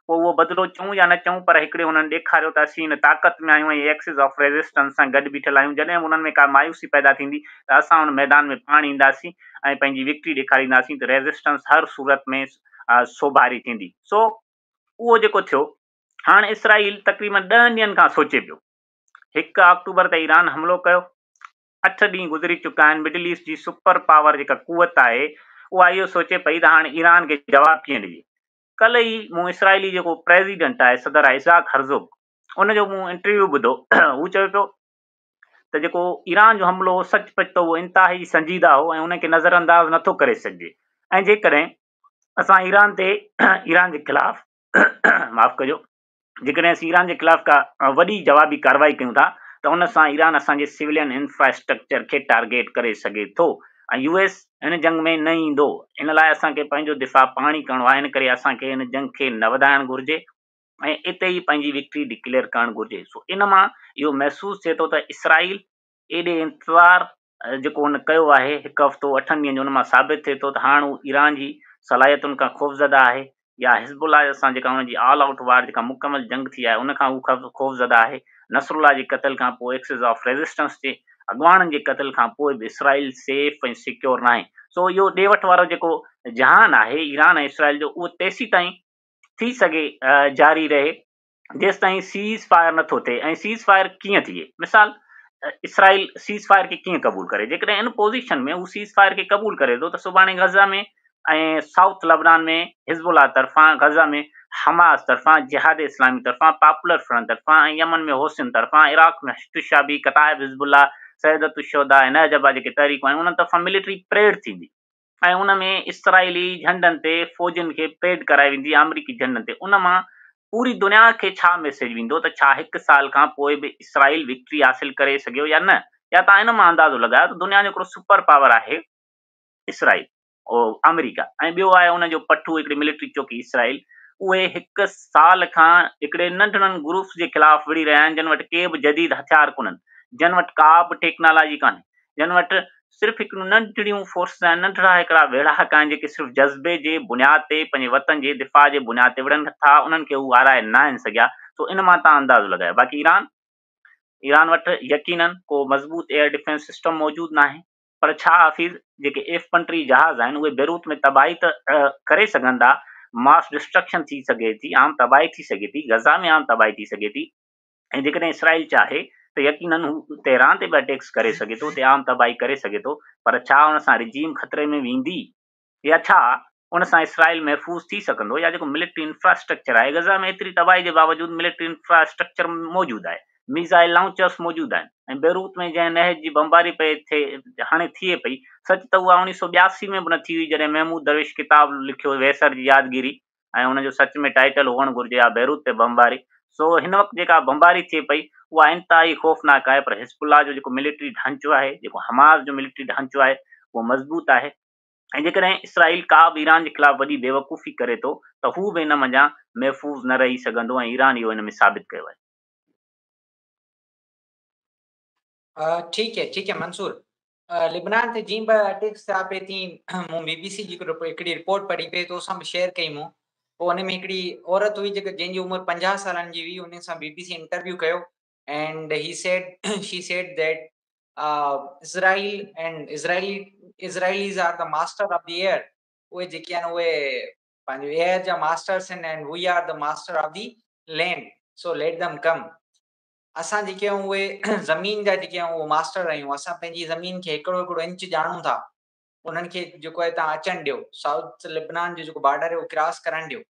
پوء اهو بدلو چئون يا نه چئون پر هڪڙي هنن ڏيکاريو ته اسين هن طاقت ۾ آهيون ۽ ايڪسز آف ريزسٽنس سان گڏ بيٺل آهيون جڏهن به انهن ۾ ڪا مايوسي پيدا ٿيندي ته اسان ان ميدان ۾ پاڻ اينداسين ۽ پنهنجي وڪٽري ڏيکارينداسين ته ريزسٽنس هر صورت ۾ سوڀاري ٿيندي. سو اهو جيڪو ٿيو هاڻ اسرائيل تقريبن 10 ڏينهن کان سوچي پيو. 1 آڪٽوبر تي ايران حملو ڪيو، 8 ڏينهن گذري چڪا آهن، مڊل ايسٽ جي سپر پاور جيڪا قوت آهي اها اهو سوچي پئي ته هاڻ ايران کي جواب ڪيئن ڏجي. ڪلهه ئي مون اسرائيلي جيڪو پريزيڊنٽ آهي صدر آهي اسحاق هرزوگ ان جو مون انٽرويو ٻڌو هو چوي پيو ته جيڪو ايران جو حملو هو سچ پچ ته اهو انتهائي سنجيده هو ۽ ان کي نظر انداز نٿو ڪري سگهجي ۽ جيڪڏهن اسان ايران تي ايران جي خلاف معاف ڪجو جيڪڏهن اسين ايران جي خلاف ڪا وڏي جوابي ڪارروائي ڪيون ٿا ته ان سان ايران اسان جي سويلين انفراسٽرڪچر کي ٽارگيٽ ڪري سگهي ٿو ۽ يو ايس هن جنگ ۾ نه ايندو ان لاء اسان کي پنهنجو دفاع پاڻ ئي ڪرڻو آهي ان ڪري اسان کي هن جنگ کي نه وڌائڻ گهرجي ۽ اتي ئي پنهنجي وڪٽري ڊڪليئر ڪرڻ گهرجي سو ان مان اهو محسوس ٿئي ٿو ته اسرائيل ايڏي انتظار جيڪو هن ڪيو آهي هڪ هفتو اٺن ڏينهن جو ان مان ثابت ٿئي ٿو ته هاڻ هو ايران جي صلاحيتن کان خوفزده آهي يا حزب الله سان جيڪا هن جي آل آئوٽ وار جيڪا مڪمل جنگ ٿي آهي ان کان هو خوفزده آهي. نصرالله جي قتل کان پوء ايڪسز آف ريزسٽنس جي اڳواڻن جي قتل کان پوء به اسرائيل سيف ۽ سيڪيور ناهي. سو اهو ڏي وٺ وارو جيڪو جهان آهي ايران ۽ اسرائيل جو اهو تيسيتائين ٿي سگهي جاري رهي جيستائين سيز فائر نٿو ٿئي ۽ سيز فائر ڪيئن ٿئي؟ مثال اسرائيل سيز فائر کي ڪيئن قبول ڪري؟ جيڪڏهن ان پوزيشن ۾ هو سيز فائر کي قبول ڪري ٿو ته سڀاڻي غزه ۾ ۽ سائوٿ لبنان ۾ حزب الله طرفان غزه ۾ حماس طرفان، جهاد اسلامي طرفان، پاپولر فرنٽ طرفان ۽ يمن ۾ حوثين طرفان، عراق ۾ حشد الشعبي، ڪتائب حزب الله، سيدت الشهداء ۽ نهجبا جيڪي تحريڪون آهن انهن طرفان ملٽري پريڊ ٿيندي ۽ ان ۾ اسرائيلي جهنڊن تي فوجين کي پريڊ ڪرائي ويندي آمريڪي جهنڊن تي ان مان پوري دنيا کي ڇا ميسيج ويندو ته ڇا هڪ سال کان پوء به اسرائيل وڪٽري حاصل ڪري سگهيو يا نه يا توهان ان مان اندازو لڳايو ته دنيا جو هڪڙو سپر پاور آهي اسرائيل آمريڪا ۽ ٻيو آهي ان جو پٺو هڪڙي ملٽري چوڪي اسرائيل اهي هڪ سال کان هڪڙي ننڍڙن گروپس جي خلاف وڙهي رهيا آهن جن وٽ ڪي به جديد هٿيار ڪونهن جن وٽ ڪا به ٽيڪنالاجي ڪانهي جن وٽ صرف هڪڙيون ننڍڙيون فورسز آهن ننڍڙا هڪڙا ويڙهاڪ آهن جيڪي صرف جذبي جي بنياد تي پنهنجي وطن جي دفاع جي بنياد تي وڙهن ٿا انهن کي هو هارائي ناهن سگهيا سو ان مان تان اندازو لڳايو باقي ايران ايران وٽ يقينن ڪو مضبوط ايئر ڊفينس سسٽم موجود ناهي پر ڇا حفيظ جيڪي ايف 35 جهاز آهن اهي بيروت ۾ تباهي ته ڪري سگهن ٿا، ماس ڊسٽرڪشن ٿي سگهي ٿي، عام تباهي ٿي سگهي ٿي، غزه ۾ عام تباهي ٿي سگهي ٿي ۽ جيڪڏهن اسرائيل چاهي ته يقينن هو تهران تي به اٽيڪس ڪري سگهي ٿو، اتي عام تباهي ڪري سگهي ٿو، پر ڇا ان سان رجيم خطري ۾ ويندي يا ڇا ان سان اسرائيل محفوظ ٿي سگهندو يا جيڪو ملٽري انفراسٽرڪچر آهي غزه ۾ ايتري تباهي جي باوجود ملٽري انفراسٽرڪچر موجود آهي ميزائل لانچرس موجود آهن ۽ بيروت ۾ جنهن نهج جي بمباري پئي ٿئي هاڻي ٿئي پئي سچ ته اها 1982 ۾ به نه ٿي هئي جڏهن محمود درويش ڪتاب لکيو ويسر جي يادگيري ۽ ان جو سچ ۾ ٽائيٽل هئڻ گهرجي ها بيروت تي بمباري سو هن وقت جيڪا بمباري ٿئي پئي اها انتهائي خوفناڪ آهي پر حزب الله جو جيڪو ملٽري ڍانچو آهي جيڪو حماس جو ملٽري ڍانچو آهي اهو مضبوط آهي ۽ جيڪڏهن اسرائيل ڪا به ايران جي خلاف وڏي بيوقوفي ڪري ٿو ته هو به ان منجهان محفوظ نه رهي سگهندو ۽ ايران اهو ان ۾ ثابت ڪيو آهي. ٺيڪ هي ٺيڪ هي منصور لبنان تي جين به اٽيڪس ٿيا پئي تين مون بي بي سي جي هڪڙي رپورٽ پڙهي پئي تو سان به شيئر ڪئي مون پوء ان ۾ هڪڙي عورت هئي جيڪا جنهن جي عمر 50 سالن جي هئي ان سان بي بي سي انٽرويو ڪيو and he said she said that Israel and Israeli Israelis are the master of the air اهي جيڪي آهن اهي پنهنجو ايئر جا ماسٽرس آهن and we are the master of the land so let them come اسان جيڪي آهيون اهي زمين جا جيڪي آهيون اهي ماسٽر آهيون اسان پنهنجي زمين کي هڪڙو هڪڙو انچ ڄاڻون ٿا انهن کي جيڪو آهي تان اچڻ ڏيو سائوٿ لبنان جو جيڪو بارڊر آهي اهو ڪراس ڪرڻ ڏيو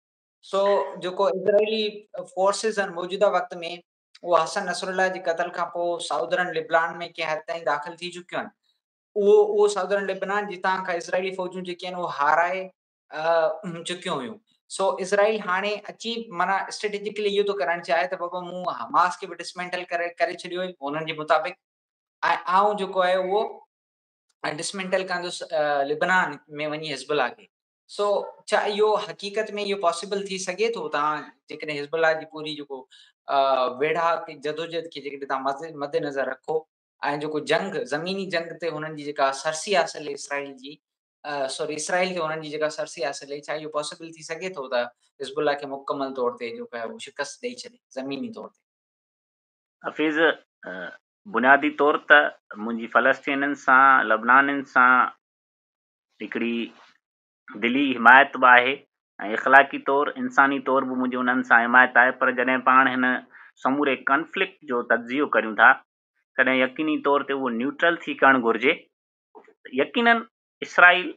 سو جيڪو اسرائيلي فورسز آهن موجوده وقت ۾ اهو حسن نصرالله جي قتل کان پوء سائودرن لبنان ۾ ڪنهن حد تائين داخل ٿي چڪيون آهن. اهو اهو سائودرن لبنان جتان کان اسرائيلي فوجون جيڪي آهن اهو هارائي چڪيون هيون. سو اسرائيل هاڻي اچي معنيٰ اسٽريٽجڪلي اهو ٿو ڪرڻ چاهي ته بابا مون حماس کي به ڊسمينٽل ڪري ڪري ڇڏيو آهي انهن جي مطابق ۽ آئون جيڪو آهي اهو ڊسمينٽل ڪندس لبنان ۾ وڃي حزب الله کي. سو ڇا اهو حقيقت ۾ اهو پاسيبل ٿي سگهي ٿو توهان جيڪڏهن حزب الله جي پوري جيڪو ويڙهاڪ جدوجهد کي جيڪڏهن توهان مد نظر رکو ۽ جيڪو جنگ زميني جنگ تي هنن جي جيڪا سرسي حاصل آهي اسرائيل جي سوري اسرائيل تي هنن جي جيڪا سرسي حاصل آهي ڇا اهو پاسيبل ٿي سگهي ٿو ته حزب الله کي مڪمل طور تي جيڪو آهي اهو شڪست ڏئي ڇڏي زميني طور تي؟ حفيظ بنيادي طور ته منهنجي فلسطينين سان لبنانين سان هڪڙي دلي حمايت به آهي ۽ اخلاقي طور انساني طور به منهنجي انهن سان حمايت آهي پر جڏهن پاڻ هن سموري ڪنفلڪٽ جو تجزيو ڪريون ٿا تڏهن يقيني طور تي اهو نيوٽرل ٿي ڪرڻ گهرجي. يقينن اسرائيل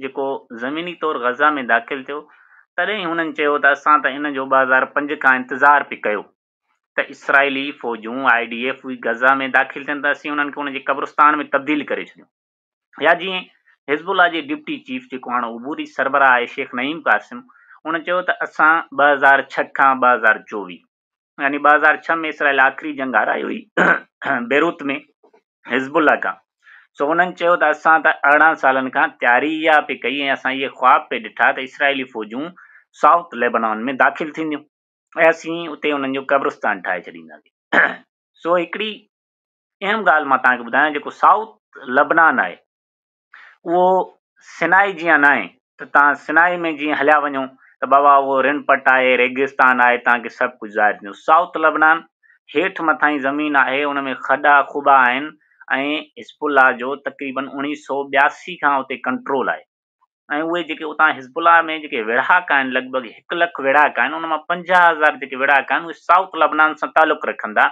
جيڪو زميني طور غزه ۾ داخل ٿيو تڏهن هنن چيو ته اسان ته ان جو 2005 کان انتظار پئي ڪيو ته اسرائيلي فوجون I D F Gaza ۾ داخل ٿين ته اسين انهن کي ان جي قبرستان ۾ تبديل ڪري ڇڏيون. يا جيئن حزب الله جي ڊپٽي چيف جيڪو هاڻ عبوري سربراهه آهي شيخ نعيم قاسم ان چيو ته اسان 2006 کان 2024 يعني 2006 ۾ اسرائيل آخري جنگ هارائي هئي بيروت ۾ حزب الله کان سو انهن چيو ته اسان ته 18 سالن کان تياري اها پئي ڪئي ۽ اسان اهي خواب پئي ڏٺا ته اسرائيلي فوجون سائوٿ ليبنان ۾ داخل ٿينديون ۽ اسين اتي انهن جو قبرستان ٺاهي ڇڏينداسين سو هڪڙي اهم ڳالهه مان توهان کي ٻڌايان جيڪو سائوٿ لبنان آهي اهو سنائي جيان ناهي ته توهان سنائي ۾ جيئن هليا وڃو ته بابا اهو رڻ پٽ آهي ريگستان آهي توهان کي سڀ ڪجهه ظاهر ٿيندو سائوٿ لبنان هيٺ مٿائين زمين آهي ان ۾ کڏا کٻا آهن ۽ حزب الله جو تقريبن 1982 کان اتي ڪنٽرول آهي ۽ اهي جيڪي اتان حزب الله ۾ جيڪي ويڙهاڪ آهن لڳ ڀڳ 1 لک ويڙهاڪ آهن ان مان 50,000 جيڪي ويڙهاڪ آهن اهي سائوٿ لبنان سان تعلق رکن ٿا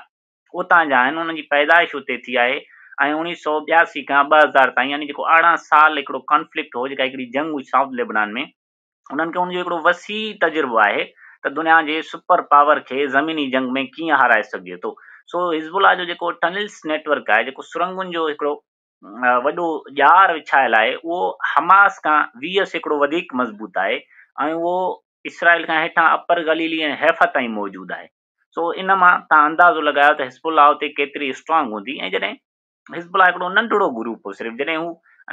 اتان جا آهن، انهن جي پيدائش اتي ٿي آهي ۽ 1982 کان 2000 تائين يعني جيڪو 18 سال هڪڙو ڪانفلڪٽ هو جيڪا هڪڙي جنگ هئي سائوٿ ليبنان ۾ انهن کي ان جو هڪڙو وسيع تجربو آهي ته دنيا جي سپر پاور کي زميني جنگ ۾ ڪيئن هارائي سگهجي ٿو. سو حزب الله جو جيڪو ٽنلز نيٽ ورڪ آهي، جيڪو سرنگن جو هڪڙو وڏو ڄار وڇايل آهي، اهو حماس کان 20% وڌيڪ مضبوط آهي ۽ اهو اسرائيل کان هيٺان اپر گليلي ۽ حيفا تائين موجود آهي. سو ان مان توهان اندازو لڳايو ته حزب الله اتي ڪيتري اسٽرانگ هوندي. ۽ جڏهن حزب الله هڪڙو ننڍڙو گروپ هو، صرف جڏهن هو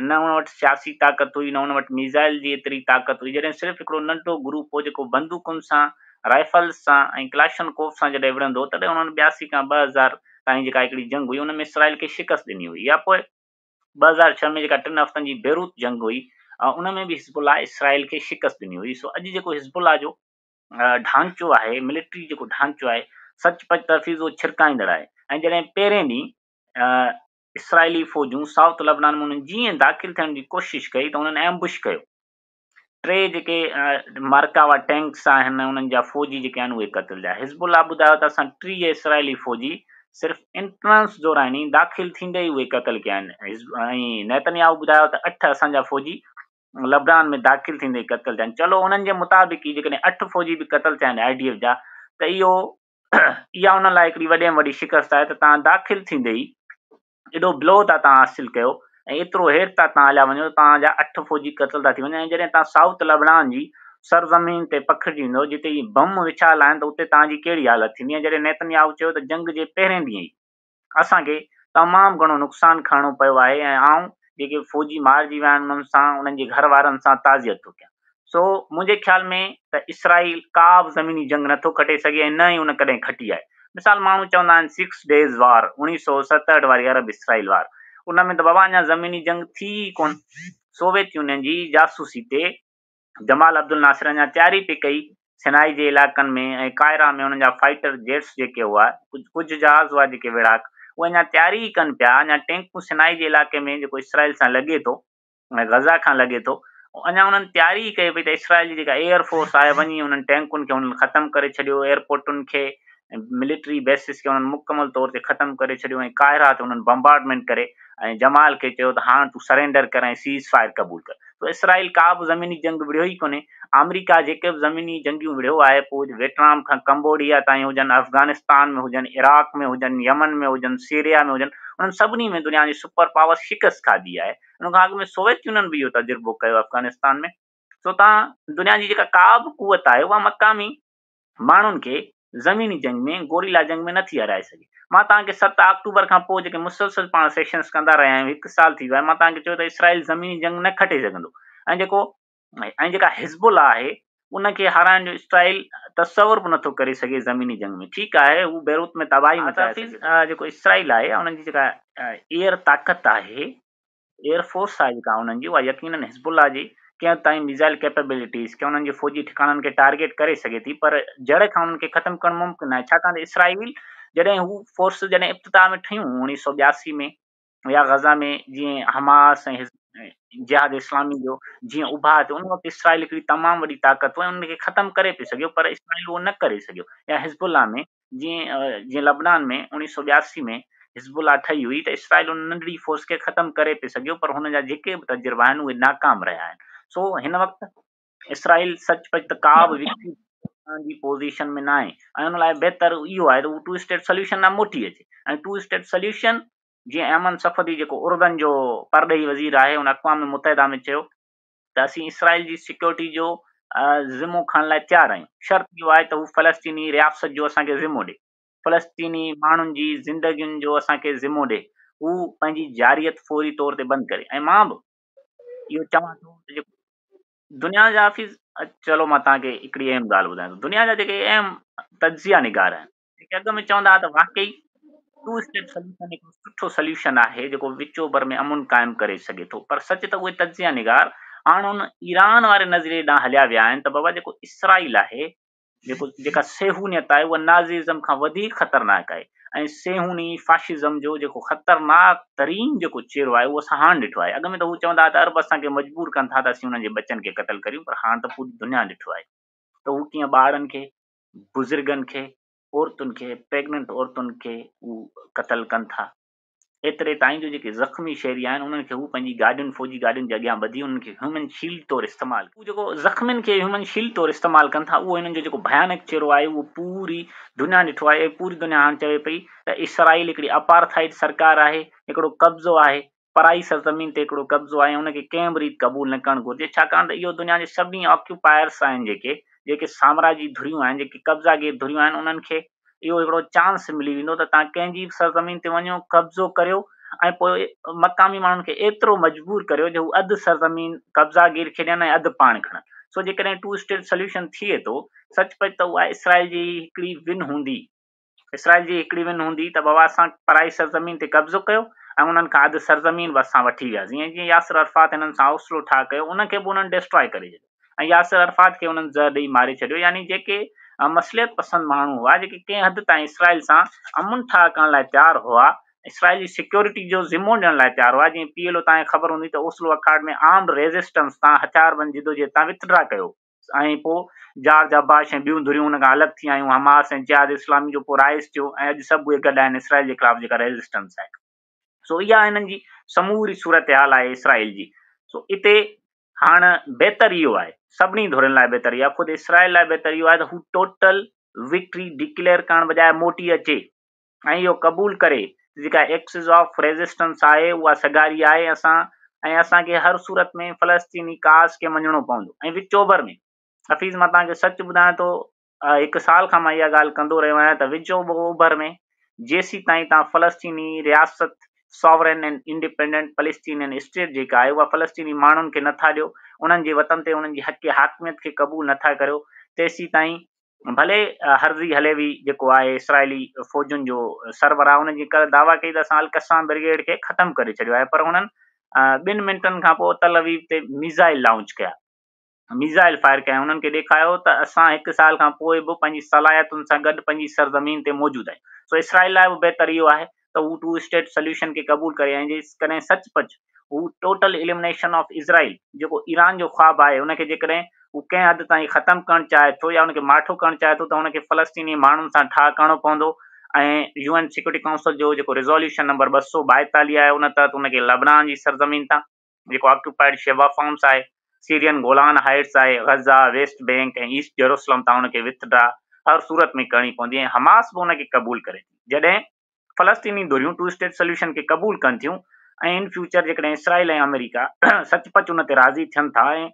نه ان وٽ سياسي طاقت هئي، نه ان وٽ ميزائل جي ايتري طاقت هئي، جڏهن صرف هڪڙو ننڍڙو گروپ هو جيڪو بندوقن سان، رائفلز سان ۽ ڪلاشنڪوف سان جڏهن وڙهندو هو، تڏهن انهن 82 کان 2000 تائين جيڪا هڪڙي جنگ هئي ان ۾ اسرائيل کي شڪست ڏني هئي. يا پوء 2006 ۾ جيڪا 3 هفتن جي بيروت جنگ هئي ان ۾ به حزب الله اسرائيل کي شڪست ڏني هئي. سو اڄ جيڪو حزب الله جو ڍانچو آهي، ملٽري جيڪو ڍانچو آهي، سچ پچ ته حفيظ اهو ڇرڪائيندڙ آهي. ۽ جڏهن پهرين ڏينهن اسرائيلي فوجون سائوٿ لبنان ۾ انهن جيئن داخل ٿيڻ جي ڪوشش ڪئي ته انهن ايمبش ڪيو. ٽي جيڪي مارڪاوا ٽينڪس آهن انهن جا فوجي جيڪي آهن اهي قتل ٿيا. حزب الله ٻڌايو ته اسان 30 اسرائيلي فوجي صرف انٽرنس دوران ئي داخل ٿيندي ئي اهي قتل ڪيا آهن. ۽ نيتنياهو ٻڌايو ته 8 اسان جا فوجي لبنان ۾ داخل ٿيندي ئي قتل ٿيا آهن. چلو انهن جي مطابق ئي جيڪڏهن 8 فوجي به قتل ٿيا آهن I D F جا ته اها انهن لاء هڪڙي وڏي ۾ وڏي شڪست آهي ته توهان داخل ٿيندي ئي ايڏو بلو ٿا توهان حاصل ڪيو ۽ ايترو هيٺ ٿا توهان هليا وڃو ته توهان جا 8 فوجي قتل ٿا ٿي وڃن. ۽ جڏهن توهان سائوٿ لبنان جي سرزمين تي پکڙجي ويندؤ جتي هي بم وڇايل آهن ته اتي توهان جي ڪهڙي حالت ٿيندي. ۽ جڏهن نيتنياهو چيو ته جنگ جي پهرين ڏينهن ئي اسان کي تمام گهڻو نقصان کڻڻو پيو آهي ۽ آئون جيڪي فوجي مارجي ويا آهن انهن سان انهن جي گهر وارن سان تعزيت ٿو ڪيان. سو منهنجي خيال ۾ ته اسرائيل ڪا به زميني جنگ نٿو کٽي سگهي ۽ نه ئي ان ڪڏهن کٽي آهي. مثال ماڻهو چوندا آهن سڪس ڊيز وار، 1967 واري عرب اسرائيل وار، ان ۾ ته بابا اڃا زميني جنگ ٿي ئي ڪونه. سوويت يونين جي جاسوسي تي جمال عبدالناصر اڃا تياري پئي ڪئي، سنائي جي علائقن ۾ ۽ قاهره ۾ انهن جا فائٽر جيٽس جيڪي هئا، ڪجهه جهاز هئا جيڪي ويڙهاڪ، اهي اڃا تياري ئي ڪن پيا، اڃا ٽينڪون سنائي جي علائقي ۾ جيڪو اسرائيل سان لڳي ٿو، ۽ غزه کان لڳي ٿو، اڃا انهن تياري ئي ڪئي پئي ته اسرائيل جي جيڪا ايئر فورس آهي وڃي انهن ٽينڪن کي انهن ختم ڪري ڇڏيو، ايئرپورٽن کي ۽ ملٽري بيسز کي انهن مڪمل طور تي ختم ڪري ڇڏيو ۽ قاهره تي انهن بمبارڊمينٽ ڪري ۽ جمال کي چيو ته هاڻ تون سرينڊر ڪر ۽ سيز فائر قبول ڪر. سو اسرائيل ڪا به زميني جنگ وڙهيو ئي ڪونهي. آمريڪا جيڪي به زميني جنگيون وڙهيو آهي پوء ويٽنام کان ڪمبوڊيا تائين هجن، افغانستان ۾ هجن، عراق ۾ هجن، يمن ۾ هجن، سيريا ۾ هجن، انهن سڀني ۾ دنيا جي سپر پاورز شڪست کاڌي آهي. ان کان اڳ ۾ سوويت يونين به اهو تجربو ڪيو افغانستان ۾. سو تان دنيا جي جيڪا ڪا به قوت آهي اها مقامي ماڻهن کي زميني جنگ ۾ گوريلا جنگ ۾ نٿي هارائي سگهي. مان توهان کي 7 آڪٽوبر کان پوء جيڪي مسلسل پاڻ سيشنز ڪندا رهيا آهيون، هڪ سال ٿي ويو آهي، مان توهان کي چيو ته اسرائيل زميني جنگ نه کٽي سگهندو ۽ جيڪو ۽ جيڪا حزب الله آهي ان کي هارائڻ جو اسرائيل تصور به نٿو ڪري سگهي زميني جنگ ۾. ٺيڪ آهي هو بيروت ۾ تباهي مچائي سگهي ٿو. جيڪو اسرائيل آهي انهن جي جيڪا ايئر طاقت آهي، ايئر فورس آهي جيڪا انهن جي، اها يقينن حزب الله جي ڪنهن تائين ميزائل ڪيپيبلٽيز کي انهن جي فوجي ٺڪاڻن کي ٽارگيٽ ڪري سگهي ٿي پر جڙ کان انهن کي ختم ڪرڻ ممڪن ناهي ڇاڪاڻ ته اسرائيل جڏهن هو فورسز جڏهن ابتدا ۾ ٺهيون 1982 ۾ يا غزه ۾ جيئن حماس ۽ جهاد اسلامي جو جيئن اڀار ٿيو ان وقت اسرائيل هڪڙي تمام وڏي طاقت هو ۽ ان کي ختم ڪري پئي سگهيو پر اسرائيل اهو نه ڪري سگهيو. يا حزب الله ۾ جيئن لبنان ۾ 1982 ۾ حزب الله ٺهي هئي ته اسرائيل ان ننڍڙي فورس کي ختم ڪري پئي سگهيو پر هن جا جيڪي به تجربا آهن اهي ناڪام رهيا آهن. سو هن وقت اسرائيل سچ پچ ته ڪا به وڪٽري جي پوزيشن ۾ ناهي ۽ ان لاء بهتر اهو آهي ته هو ٽو اسٽيٽ سوليوشن ڏانهن موٽي اچي ۽ ٽو اسٽيٽ سوليوشن جيئن ايمن صفدي جيڪو اردن جو پرڏيهي وزير آهي ان اقوام متحده ۾ چيو ته اسين اسرائيل جي سيڪيورٽي جو ذمو کڻڻ لاء تيار آهيون، شرط اهو آهي ته هو فلسطيني رياست جو اسان کي ذمو ڏي، فلسطيني ماڻهن جي زندگين جو اسان کي ذمو ڏي، هو پنهنجي جارحيت فوري طور تي بند ڪري ۽ مان به اهو چوان ٿو ته جيڪو دنيا جا حافظ چلو مان توهان کي هڪڙي اهم ڳالهه ٻڌايان ٿو، دنيا جا جيڪي اهم تجزيه نگار آهن جيڪي اڳ ۾ چوندا هئا ته واقعي ٽو اسٽيٽ سوليوشن هڪ سٺو سوليوشن آهي جيڪو وچ اوڀر ۾ امن قائم ڪري سگهي ٿو پر سچ ته اهي تجزيه نگار هاڻ ان ايران واري نظريي ڏانهن هليا ويا آهن ته بابا جيڪو اسرائيل آهي جيڪو جيڪا صيهونيت آهي اها نازيزم کان وڌيڪ خطرناڪ آهي ۽ صيهوني فاشزم جو جيڪو خطرناڪ ترين جيڪو چهرو آهي اهو اسان هاڻ ڏٺو آهي. اڳ ۾ ته هو چوندا هئا ته عرب اسان کي مجبور ڪن ٿا ته اسين انهن جي ٻچن کي قتل ڪريون پر هاڻ ته پوري دنيا ڏٺو آهي ته هو ڪيئن ٻارن کي، بزرگن کي، عورتن کي، پريگننٽ عورتن کي هو قتل ڪن ٿا. ايتري تائين جو جيڪي زخمي شهري آهن انهن کي هو پنهنجي گاڏين فوجي گاڏين جي اڳيان ٻڌي انهن کي هيومن شيلڊ طور استعمال هو جيڪو زخمين کي هيومن شيلڊ طور استعمال ڪن ٿا اهو هنن جو جيڪو ڀيانڪ چهرو آهي اهو پوري دنيا ڏٺو آهي ۽ پوري دنيا هاڻ چوي پئي ته اسرائيل هڪڙي اپارٿائيڊ سرڪار آهي هڪڙو قبضو آهي پرائي سرزمين تي هڪڙو قبضو آهي ان کي ڪنهن به ريت قبول نه ڪرڻ گهرجي ڇاڪاڻ ته اهو دنيا جي سڀني آڪيوپائرس آهن جيڪي جيڪي سامراجي ڌريون آهن جيڪي قبضاگير ڌريون آهن انهن کي اهو هڪڙو چانس ملي ويندو ته توهان ڪنهن جي به سرزمين تي وڃو، قبضو ڪريو ۽ پوء مقامي ماڻهن کي ايترو مجبور ڪريو جو هو اڌ سرزمين قبضا گير کي ڏين ۽ اڌ پاڻ کڻن. سو جيڪڏهن ٽو اسٽيٽ سليوشن ٿئي ٿو سچ پچ ته اها اسرائيل جي هڪڙي ون هوندي. اسرائيل جي هڪڙي ون هوندي ته بابا اسان پرائي سرزمين تي قبضو ڪيو ۽ انهن کان اڌ سرزمين به اسان وٺي وياسين ۽ جيئن ياسر عرفات هنن سان اوسلو ٺاهه ڪيو ان کي به انهن ڊسٽرائي ڪري ڇڏيو. ۽ ياسر عرفات کي انهن زهر ڏئي ماري ڇڏيو يعني جيڪي مصلحت پسند ماڻهو هئا جيڪي ڪنهن حد تائين اسرائيل سان امن ٺاهه ڪرڻ لاء تيار هئا اسرائيل جي سيڪيورٽي جو ذمو ڏيڻ لاء تيار هئا جيئن پي ايل او تان کي خبر هوندي ته اوسلو اڪارڊ ۾ آرمڊ ريزسٽنس تان هٿياربند جدوجهد تان وٿڊرا ڪيو ۽ پوء جارج عباش ۽ ٻيون ڌريون ان کان الڳ ٿي آيون حماس ۽ جهاد اسلامي جو پوء رائز ٿيو ۽ اڄ سڀ اهي گڏ آهن اسرائيل جي خلاف جيڪا ريزسٽنس آهي سو اها هنن جي سموري صورتحال آهي اسرائيل جي سو اتي هاڻ بهتر اهو آهي، سڀني ڌرين لاء بهتر اهو آهي، خود اسرائيل لاء بهتر اهو آهي ته هو ٽوٽل وڪٽري ڊڪليئر ڪرڻ بجاء موٽي اچي ۽ اهو قبول ڪري ته جيڪا ايڪسز آف ريزسٽنس آهي اها سگهاري آهي اسان ۽ اسان کي هر صورت ۾ فلسطيني ڪاز کي مڃڻو پوندو ۽ وچ اوڀر ۾ حفيظ مان توهان کي سچ ٻڌايان ٿو هڪ سال کان مان اها ڳالهه ڪندو رهيو آهيان ته وچ اوڀر ۾ جيسيتائين توهان فلسطيني رياست Sovereign and Independent Palestinian State جيڪا آهي اها فلسطيني ماڻهن کي نٿا ڏيو، انهن جي وطن تي انهن جي حق حاڪميت کي قبول نٿا ڪريو تيسيتائين ڀلي هرزي هليوي جيڪو آهي اسرائيلي فوجن جو سربراهه ان جي ڪل دعويٰ ڪئي ته اسان القسام برگيڊ کي ختم ڪري ڇڏيو آهي پر انهن ٻن منٽن کان پوء تل ابيب تي ميزائل لانچ ڪيا. ميزائل فائر ڪيا انهن کي ڏيکايو ته اسان هڪ سال کان پوء به پنهنجي صلاحيتن سان گڏ پنهنجي سرزمين تي موجود آهيون سو اسرائيل لاء به بهتر اهو آهي ته هو ٽو اسٽيٽ سليوشن کي قبول ڪري ۽ جيڪڏهن سچ پچ هو ٽوٽل ايليمنيشن آف اسرائيل جيڪو ايران جو خواب آهي ان کي جيڪڏهن هو ڪنهن حد تائين ختم ڪرڻ چاهي ٿو يا ان کي ماٺو ڪرڻ چاهي ٿو ته هن کي فلسطيني ماڻهن سان ٺاهه ڪرڻو پوندو ۽ يو اين سيڪيورٽي ڪائونسل جو جيڪو ريزوليوشن نمبر 242 آهي ان تحت هن کي لبنان جي سرزمين تان جيڪو آڪيوپائيڊ شيبا فارمز آهي، سيرين گولان هائيٽس آهي، Gaza, West Bank ۽ East Jerusalem تان ان کي وٿڊرا هر صورت ۾ ڪرڻي پوندي ۽ حماس به ان کي قبول ڪري ٿي. جڏهن فلسطيني ڌريون ٽو اسٽيٽ سليوشن کي قبول ڪن ٿيون ۽ ان فيوچر جيڪڏهن اسرائيل ۽ آمريڪا سچ پچ ان تي راضي ٿين ٿا ۽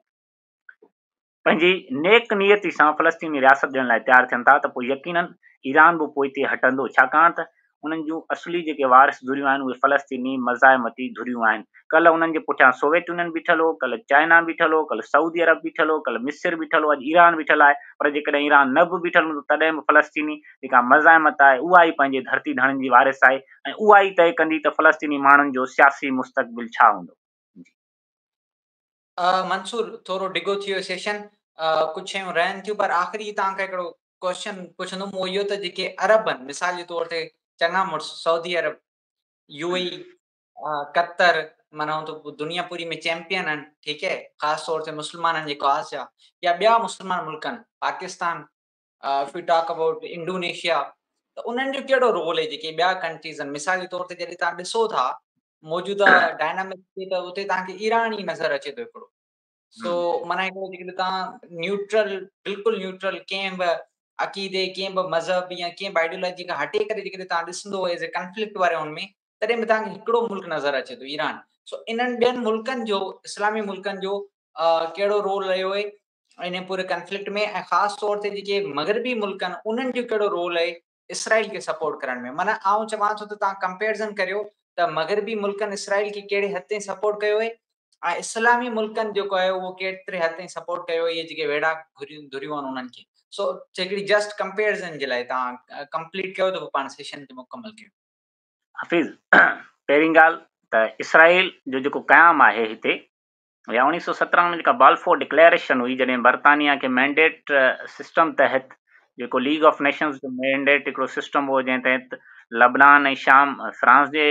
پنهنجي نيڪ نيتي سان فلسطيني رياست ڏيڻ لاء تيار ٿين ٿا ته پوء يقينن ايران به پوئتي هٽندو ڇاڪاڻ ته انهن جون اصلي جيڪي وارث ڌريون آهن اهي فلسطيني مزاحمتي ڌريون آهن. ڪلهه انهن جي پٺيان سوويت يونين بيٺل هو، ڪلهه چائنا بيٺل هو، ڪلهه سعودي عرب بيٺل هو، ڪلهه مصر بيٺل هو، اڄ ايران بيٺل آهي پر جيڪڏهن ايران نه به بيٺل هوندو تڏهن به فلسطيني جيڪا مزاحمت آهي اها ئي پنهنجي ڌرتي ڌڻين جي وارث آهي ۽ اها ئي طئي ڪندي ته فلسطيني ماڻهن جو سياسي مستقبل ڇا هوندو. جي. منصور ٿورو ڊگهو ٿي ويو سيشن ڪجهه شيون رهن ٿيون پر آخري توهان کان هڪڙو ڪويشچن پڇندم اهو اهو ته جيڪي عرب آهن مثال جي طور تي چڱا مڙس سعودي عرب يو اي قطر معنيٰ ته دنيا پوري ۾ چيمپيئن آهن ٺيڪ آهي خاص طور تي مسلمانن جي ڪاز جا يا ٻيا مسلمان ملڪ آهن Pakistan if you talk about Indonesia ته انهن جو ڪهڙو رول آهي جيڪي ٻيا ڪنٽريز آهن مثال جي طور تي جڏهن توهان ڏسو ٿا موجوده ڊائنامڪس تي ته اتي توهان کي ايران ئي نظر اچي ٿو هڪڙو سو معنيٰ هڪڙو جيڪڏهن توهان نيوٽرل بلڪل نيوٽرل ڪنهن به عقيدي ڪنهن به مذهب يا ڪنهن به آئيڊيولاجي کان هٽي ڪري جيڪڏهن توهان ڏسندو ايز اي ڪنفلڪٽ واري ان ۾ تڏهن به توهان کي هڪڙو ملڪ نظر اچي ٿو ايران سو انهن ٻين ملڪن جو اسلامي ملڪن جو ڪهڙو رول رهيو آهي ان پوري ڪنفلڪٽ ۾ ۽ خاص طور تي جيڪي مغربي ملڪ آهن انهن جو ڪهڙو رول آهي اسرائيل کي سپورٽ ڪرڻ ۾ معنيٰ آئون چوان ٿو ته توهان ڪمپيرزن ڪريو ته مغربي ملڪن اسرائيل کي ڪهڙي حد تائين سپورٽ ڪيو آهي ۽ اسلامي ملڪن جيڪو آهي اهو ڪيتري حد تائين سپورٽ ڪيو اهي جيڪي ويڙهاڪ ڌريون آهن انهن کي سو هڪڙي جسٽ ڪمپيرزن جي لاء توهان ڪمپليٽ ڪيو ته پوء پاڻ سيشن کي مڪمل ڪيو. حفيظ پهرين ڳالهه ته اسرائيل جو جيڪو قيام آهي هتي يا 1917 ۾ جيڪا بالفور ڊڪليئريشن هئي جڏهن برطانيا کي مينڊيٽ سسٽم تحت جيڪو ليگ آف نيشنز جو مينڊيٽ هڪڙو سسٽم هو جنهن تحت لبنان ۽ شام فرانس جي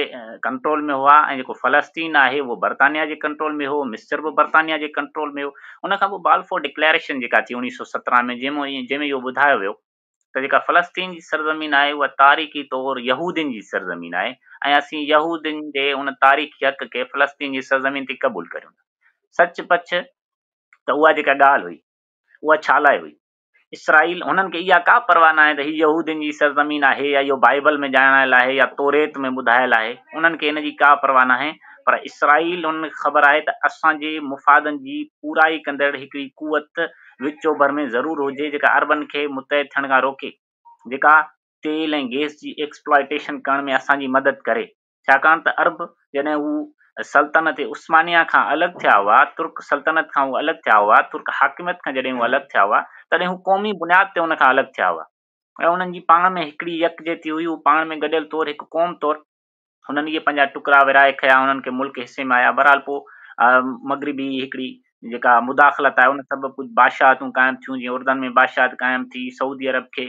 ڪنٽرول ۾ هئا ۽ جيڪو فلسطين آهي اهو برطانيا جي ڪنٽرول ۾ هو مصر به برطانيا جي ڪنٽرول ۾ هو ان کان پوء بالفور ڊڪليئريشن جيڪا ٿي 1917 ۾ جنهن ۾ اهو ٻڌايو ويو ته جيڪا فلسطين جي سرزمين آهي اها تاريخي طور يهودين جي سرزمين آهي ۽ اسين يهودين جي ان تاريخي حق کي فلسطين جي سرزمين تي قبول ڪريون ٿا. سچ پچ ته اها جيڪا ڳالهه هئي اها ڇا لاء هئي؟ اسرائيل هنن کي اها ڪا پرواهه ناهي ته هي يهودين جي سرزمين آهي يا اهو بائبل ۾ ڄاڻايل آهي يا توريت ۾ ٻڌايل آهي، انهن کي ان جي ڪا پرواهه ناهي پر اسرائيل انهن کي خبر آهي ته اسان جي مفادن جي پورائي ڪندڙ هڪڙي قوت وچ اوڀر ۾ ضرور هجي جيڪا عربن کي متحد ٿيڻ کان روڪي، جيڪا تيل ۽ گئس جي ايڪسپلائيٽيشن ڪرڻ ۾ اسان جي مدد ڪري. ڇاڪاڻ ته عرب جڏهن هو سلطنت عثمانيه کان الڳ ٿيا هئا، ترڪ سلطنت کان هو الڳ ٿيا هئا، ترڪ حاڪميت کان جڏهن هو الڳ ٿيا هئا، تڏهن هو قومي بنياد تي ان کان الڳ ٿيا هئا ۽ انهن جي پاڻ ۾ هڪڙي يڪجهتي هئي، هو پاڻ ۾ گڏيل طور هڪ قوم طور هنن اهي پنهنجا ٽڪرا ورهائي کنيا، انهن کي ملڪ حصي ۾ آيا. بهرحال پوء مغربي هڪڙي جيڪا مداخلت آهي ان سبب ڪجهه بادشاهتون قائم ٿيون، جيئن اردن ۾ بادشاهت قائم ٿي، سعودي عرب کي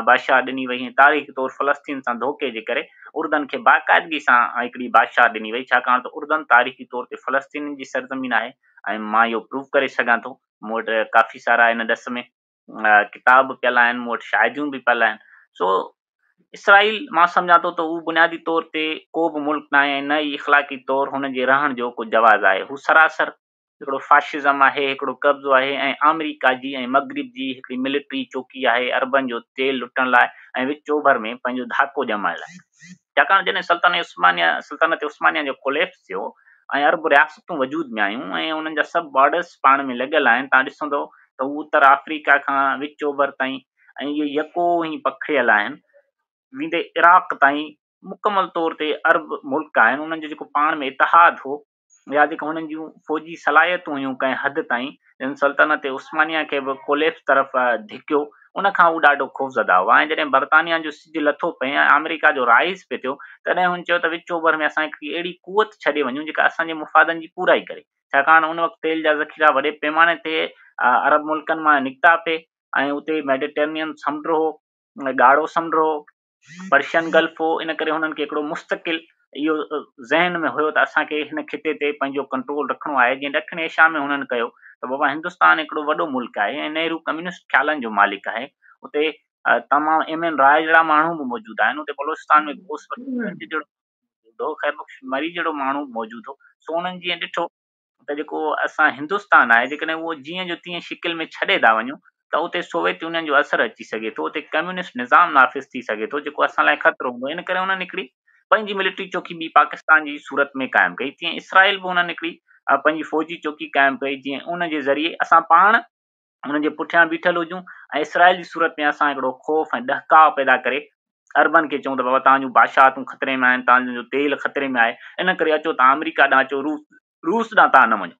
بادشاهت ڏني وئي ۽ تاريخي طور فلسطين سان ڌوڪي جي ڪري اردن کي باقاعدگي سان هڪڙي بادشاهت ڏني وئي، ڇاڪاڻ ته اردن تاريخي طور تي فلسطينين جي سرزمين آهي ۽ مان اهو پروف ڪري سگهان ٿو، مون وٽ ڪافي سارا ان ڏس ۾ ڪتاب به پيل آهن، مون وٽ شاهديون به پيل آهن. سو اسرائيل مان سمجهان ٿو ته هو بنيادي طور تي ڪو به ملڪ ناهي ۽ نه ئي اخلاقي طور هن جي رهڻ جو ڪو جواز آهي. هو سراسر هڪڙو فاشزم آهي، هڪڙو قبضو آهي ۽ آمريڪا جي ۽ مغرب جي هڪڙي ملٽري چوڪي آهي عربن جو تيل لٽڻ لاء ۽ وچ اوڀر ۾ پنهنجو ڌاڪو ڄمائڻ لاء. ڇاڪاڻ جڏهن سلطنت عثمانيه سلطنت عثمانيه جو ڪوليپس ٿيو ۽ عرب رياستون وجود ۾ آيون ۽ انهن جا سڀ بارڊرس پاڻ ۾ لڳل آهن تان ڏسندو ته هو اتر آفريڪا کان وچ اوڀر تائين ۽ اهي يڪو ئي پکڙيل آهن ويندي عراق تائين مڪمل طور تي عرب ملڪ آهن انهن جو جيڪو پاڻ ۾ اتحاد هو يا جيڪي هنن جون فوجي صلاحيتون هيون ڪنهن حد تائين جن سلطنت عثمانيه کي به ڪوليپس طرف ڌڪيو ان کان هو ڏاڍو خوفزده هئا ۽ جڏهن برطانيا جو سج لٿو پئي ۽ آمريڪا جو رائز پئي ٿيو تڏهن هن چيو ته وچ اوڀر ۾ اسان هڪڙي اهڙي قوت ڇڏي وڃون جيڪا اسان جي مفادن جي پورائي ڪري ڇاڪاڻ ان وقت تيل جا ذخيرا وڏي پيماني تي عرب ملڪن مان نڪتا پئي ۽ اتي ميڊيٽرينين سمنڊ هو ڳاڙهو سمنڊ هو پرشين گلف هو ان ڪري هنن کي هڪڙو مستقل اهو ذهن ۾ هيو ته اسان کي هن خطي تي پنهنجو ڪنٽرول رکڻو آهي جيئن ڏکڻ ايشيا ۾ هنن ڪيو ته بابا هندستان هڪڙو وڏو ملڪ آهي ۽ نهرو ڪميونسٽ خيالن جو مالڪ آهي اتي تمام ايم اين راء جهڙا ماڻهو به موجود آهن اتي بلوچستان ۾ غوث بخش جهڙو موجود هو خير بخش مري جهڙو ماڻهو موجود هو سو انهن جيئن ڏٺو ته جيڪو اسان هندستان آهي جيڪڏهن اهو جيئن جو تيئن شڪل ۾ ڇڏي ٿا وڃون ته اتي سوويت يونين جو اثر اچي سگهي ٿو، اتي ڪميونسٽ نظام نافذ ٿي سگهي ٿو جيڪو اسان لاء خطرو هوندو. ان ڪري انهن هڪڙي پنهنجي ملٽري چوڪي ٻي پاڪستان جي صورت ۾ قائم ڪئي. تيئن اسرائيل به انهن هڪڙي پنهنجي فوجي چوڪي قائم ڪئي جيئن ان جي ذريعي اسان پاڻ انهن جي پٺيان بيٺل هجون ۽ اسرائيل جي صورت ۾ اسان هڪڙو خوف ۽ ڏهڪاء پيدا ڪري عربن کي چئون ته بابا توهان جون بادشاهتون خطري ۾ آهن، توهان جو تيل خطري ۾ آهي، ان ڪري اچو توهان آمريڪا ڏانهن اچو، روس روس ڏانهن توهان نه وڃو.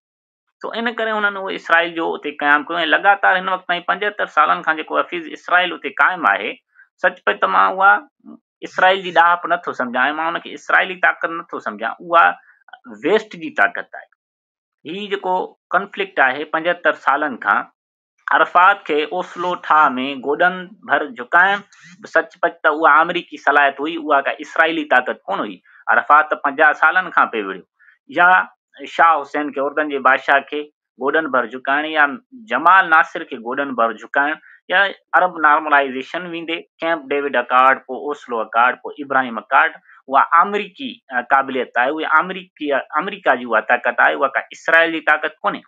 سو ان ڪري انهن اهو اسرائيل جو اتي قيام ڪيو ۽ لڳاتار هن وقت تائين 75 سالن کان جيڪو حفيظ اسرائيل اتي قائم آهي، سچ پچ ته مان اها اسرائيل جي ڏاهپ نٿو سمجهان ۽ مان ان کي اسرائيلي طاقت نٿو سمجهان، اها ويسٽ جي طاقت آهي. هي جيڪو ڪنفلڪٽ آهي 75 سالن کان عرفات کي اوسلو ٺاهه ۾ گوڏن ڀر جهڪائڻ به سچ پچ ته اها آمريڪي صلاحيت هئي، اها ڪا اسرائيلي طاقت ڪونه هئي. عرفات ته 50 سالن کان پئي وڙهيو. يا شاهه حسين کي اردن جي بادشاهه کي گوڏن ڀر جهڪائڻ يا جمال ناصر کي گوڏن ڀر جهڪائڻ يا عرب نارملائيزيشن ويندي ڪيمپ ڊيوڊ اڪارڊ پوء اوسلو اڪارڊ پوء ابراهيم اڪارڊ اها آمريڪي قابليت آهي، اهي آمريڪي آمريڪا جي اها طاقت آهي، اها ڪا اسرائيل جي طاقت ڪونهي.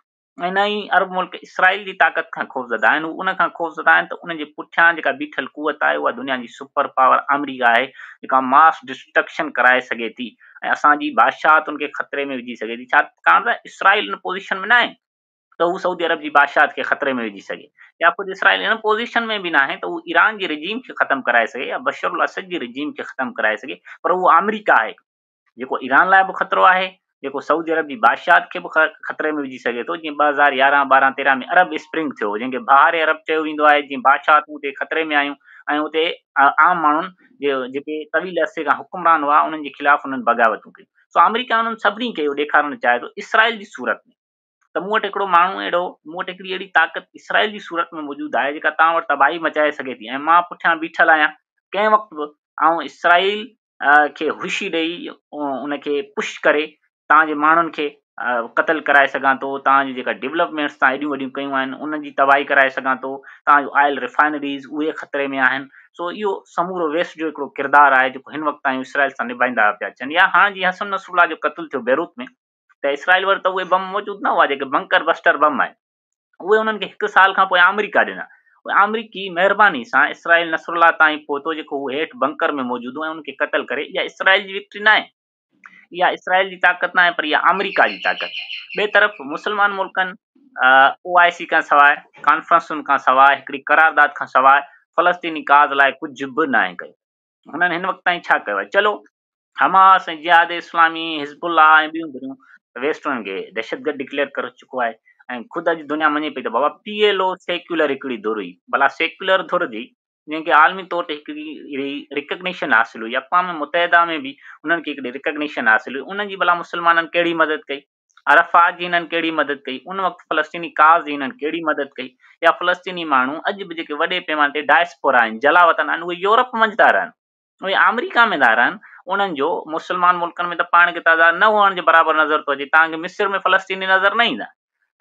۽ نه ئي عرب ملڪ اسرائيل جي طاقت کان خوفزده آهن، هو ان کان خوفزده آهن ته انهن جي پٺيان جيڪا بيٺل قوت آهي اها دنيا جي سپر پاور آمريڪا آهي جيڪا ماس ڊسٽرڪشن ڪرائي سگهي ٿي ۽ اسان جي بادشاهتن کي خطري ۾ وجهي سگهي ٿي ڇاڪاڻ ته اسرائيل ان پوزيشن ۾ ناهي ته هو سعودي عرب جي بادشاهت کي خطري ۾ وجهي سگهي يا خود اسرائيل ان پوزيشن ۾ به ناهي ته هو ايران جي رجيم کي ختم ڪرائي سگهي يا بشر الاسد جي رجيم کي ختم ڪرائي سگهي پر اهو آمريڪا آهي جيڪو ايران لاء به خطرو آهي، جيڪو سعودي عرب جي بادشاهت کي به خطري ۾ وجهي سگهي ٿو، جيئن 2011، 12، 13 ۾ عرب اسپرنگ ٿيو هو، جنهن کي بهار عرب چيو ويندو آهي، جيئن بادشاهتون اتي خطري ۾ آيون ۽ اتي عام ماڻهن جيڪي طويل عرصي کان حڪمران هئا، انهن جي خلاف انهن بغاوتون ڪيون. سو آمريڪا انهن سڀني کي اهو ڏيکارڻ چاهي ٿو، اسرائيل جي صورت ۾، ته مون وٽ هڪڙو ماڻهو اهڙو، مون وٽ هڪڙي اهڙي طاقت اسرائيل جي صورت ۾ موجود آهي، جيڪا توهان وٽ تباهي مچائي سگهي ٿي ۽ مان پٺيان بيٺل آهيان، ڪنهن وقت به آئون اسرائيل کي هوشي ڏئي ان کي پش ڪري توهان جي ماڻهن کي قتل ڪرائي سگهان ٿو، توهان جون جيڪا ڊولپمينٽس توهان ايڏيون وڏيون ڪيون آهن انهن جي تباهي ڪرائي سگهان ٿو، توهان جون آئل ريفائنريز اهي خطري ۾ آهن، سو اهو سمورو ويسٽ جو هڪڙو ڪردار آهي جيڪو هن وقت تائين اسرائيل سان نڀائيندا پيا اچن. يا هاڻ جيئن حسن نصرالله جو قتل ٿيو بيروت ۾ ته اسرائيل وٽ ته اهي بم موجود نه هئا جيڪي بنڪر بسٽر بم آهن، اهي انهن کي هڪ سال کان پوء آمريڪا ڏنا. اهي آمريڪي مهرباني سان اسرائيل نصرالله تائين پهتو جيڪو هو هيٺ بنڪر ۾ موجود هو ۽ ان کي قتل ڪري. اها اسرائيل جي وڪٽري ناهي، اها اسرائيل جي طاقت ناهي پر اها آمريڪا جي طاقت آهي. ٻئي طرف مسلمان ملڪن او آء سي کان سواء، ڪانفرنسن کان سواء، هڪڙي قرارداد کان سواء فلسطيني ڪاز لاء ڪجهه به ناهي ڪيو. هنن هن وقت تائين ڇا ڪيو آهي؟ چلو حماس ۽ جهاد اسلامي، حزب الله ۽ ٻيون ڌريون ويسٽ انهن کي دهشتگرد ڊڪليئر ڪري چڪو آهي ۽ خود اڄ دنيا مڃي پئي ته بابا پي ايل او سيڪيولر هڪڙي ڌر هئي، ڀلا سيڪيولر ڌر جي جنهن کي عالمي طور تي هڪڙي ريڪگنيشن حاصل هئي، اقوام متحده ۾ به انهن کي هڪڙي ريڪگنيشن حاصل هئي، انهن جي ڀلا مسلمانن ڪهڙي مدد ڪئي؟ عرفات جي هنن ڪهڙي مدد ڪئي؟ ان وقت فلسطيني ڪاز جي هنن ڪهڙي مدد ڪئي؟ يا فلسطيني ماڻهو اڄ به جيڪي وڏي پيماني تي ڊائسپورا آهن، جلاوطن آهن، اهي يورپ منجهه ٿا رهن، اهي آمريڪا ۾ ٿا رهن، انهن جو مسلمان ملڪن ۾ ته پاڻ کي تعداد نه هئڻ جي برابر نظر ٿو اچي. توهان کي مصر ۾ فلسطيني نظر نه ايندا،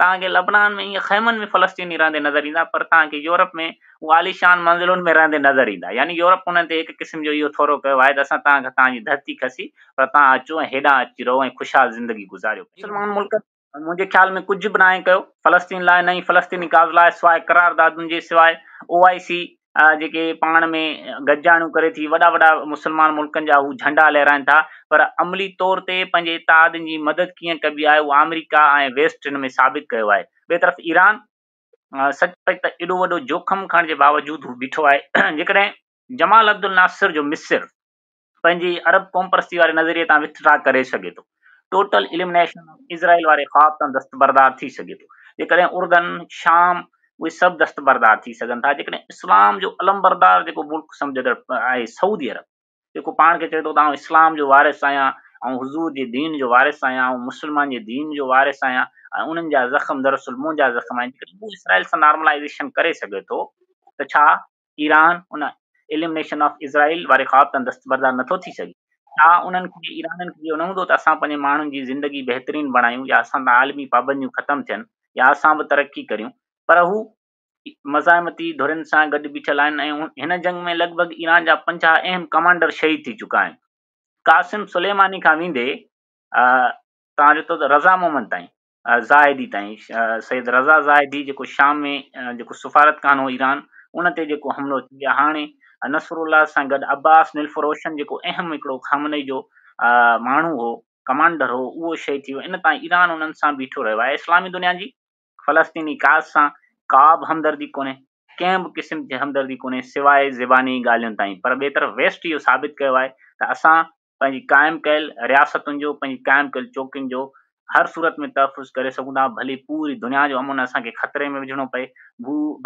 توهان کي لبنان ۾ ائين خيمن ۾ فلسطيني رهندي نظر ايندا، پر توهان کي يورپ ۾ هو عاليشان منزلن ۾ رهندي نظر ايندا. يعني يورپ انهن تي هڪ قسم جو اهو ٿورو ڪيو آهي ته اسان توهان کان توهان جي ڌرتي کسي، پر توهان اچو ۽ هيڏانهن اچي رهو ۽ خوشحال زندگي گذاريو. مسلمان ملڪن منهنجي خيال ۾ ڪجهه به ناهي ڪيو فلسطين لاء، نه ئي فلسطيني ڪاز لاء، سواء قراردادن جي، سواء او آء سي جيڪي پاڻ ۾ گڏجاڻيون ڪري ٿي، وڏا وڏا مسلمان ملڪن جا هو جهنڊا لهرائن ٿا، پر عملي طور تي پنهنجي اتحادين جي مدد ڪيئن ڪبي آهي اهو آمريڪا ۽ ويسٽ هن ۾ ثابت ڪيو آهي. ٻئي طرف ايران سچ پچ ته ايڏو وڏو جوکم کڻڻ جي باوجود هو بيٺو آهي. جيڪڏهن جمال عبدالناصر جو مصر پنهنجي عرب قومپرستي واري نظريي تان وٿڊرا ڪري سگهي ٿو، ٽوٽل اليمنيشن آف اسرائيل واري خواب تان دستبردار ٿي سگهي ٿو، جيڪڏهن اردن، شام اهي سڀ دستبردار ٿي سگهن ٿا، جيڪڏهن اسلام جو علمبردار جيڪو ملڪ سمجهندڙ آهي سعودي عرب جيڪو پاڻ کي چوي ٿو ته آئون اسلام جو وارث آهيان، آئون حضور جي دين جو وارث آهيان، آئون مسلمان جي دين جو وارث آهيان ۽ انهن جا زخم دراصل منهنجا زخم آهن، جيڪڏهن هو اسرائيل سان نارملائيزيشن ڪري سگهي ٿو ته ڇا ايران ان اليمنيشن آف اسرائيل واري خواب تان دستبردار نٿو ٿي سگهي؟ ڇا انهن کي ايرانين کي اهو نه هوندو ته اسان پنهنجي ماڻهن جي زندگي بهترين بڻايون يا اسان تان عالمي پابنديون ختم ٿين يا اسان به ترقي ڪريون؟ پر هو مزاحمتي ڌرين سان گڏ بيٺل آهن ۽ هن جنگ ۾ لڳ ڀڳ ايران جا 50 اهم ڪمانڊر شهيد ٿي چڪا آهن. قاسم سليماني کان ويندي توهان ڏٺو ته رضا محمد تائين، زاهدي تائين، سيد رضا زاهدي جيڪو شام ۾ جيڪو سفارتخانو هو ايران ان تي جيڪو حملو ٿي ويو، هاڻي نصر الله سان گڏ عباس نلفروشن جيڪو اهم هڪڙو خامنئي جو ماڻهو هو، ڪمانڊر هو، اهو شهيد ٿي ويو. ان تائين ايران انهن سان بيٺو رهيو آهي. اسلامي دنيا جي فلسطيني ڪاز سان ڪا به همدردي ڪونهي، ڪنهن به قسم جي همدردي ڪونهي سواء زباني ڳالهين تائين، پر ٻئي طرف ويسٽ اهو ثابت ڪيو آهي ته اسان پنهنجي قائم ڪيل رياستن جو، پنهنجي قائم ڪيل چوڪين جو هر صورت ۾ تحفظ ڪري سگهون ٿا، ڀلي پوري دنيا جو امن اسان کي خطري ۾ وجهڻو پئي،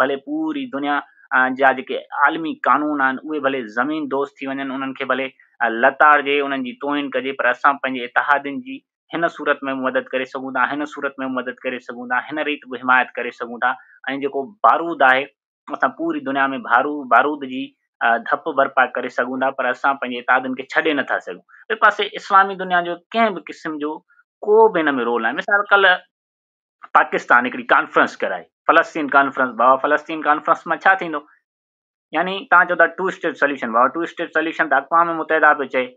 ڀلي پوري دنيا جا جيڪي عالمي قانون آهن اهي ڀلي زمين دوز ٿي وڃن، انهن کي ڀلي لتاڙجي، انهن جي توهين ڪجي، پر اسان پنهنجي اتحادين جي هن صورت ۾ به مدد ڪري سگهون ٿا، هن صورت ۾ به مدد ڪري سگهون ٿا، هن ريت به حمايت ڪري سگهون ٿا ۽ جيڪو بارود آهي اسان پوري دنيا ۾ بارود جي ڌپ برپا ڪري سگهون ٿا پر اسان پنهنجي اتحادين کي ڇڏي نٿا سگهون. ٻئي پاسي اسلامي دنيا جو ڪنهن به قسم جو ڪو به هن ۾ رول ناهي. مثال ڪلهه پاڪستان هڪڙي ڪانفرنس ڪرائي، فلسطين ڪانفرنس، بابا فلسطين ڪانفرنس مان ڇا ٿيندو؟ يعني توهان چئو ٿا ٽو اسٽيٽ سوليوشن، بابا ٽو اسٽيٽ سوليوشن ته اقوام متحده پيو چئي،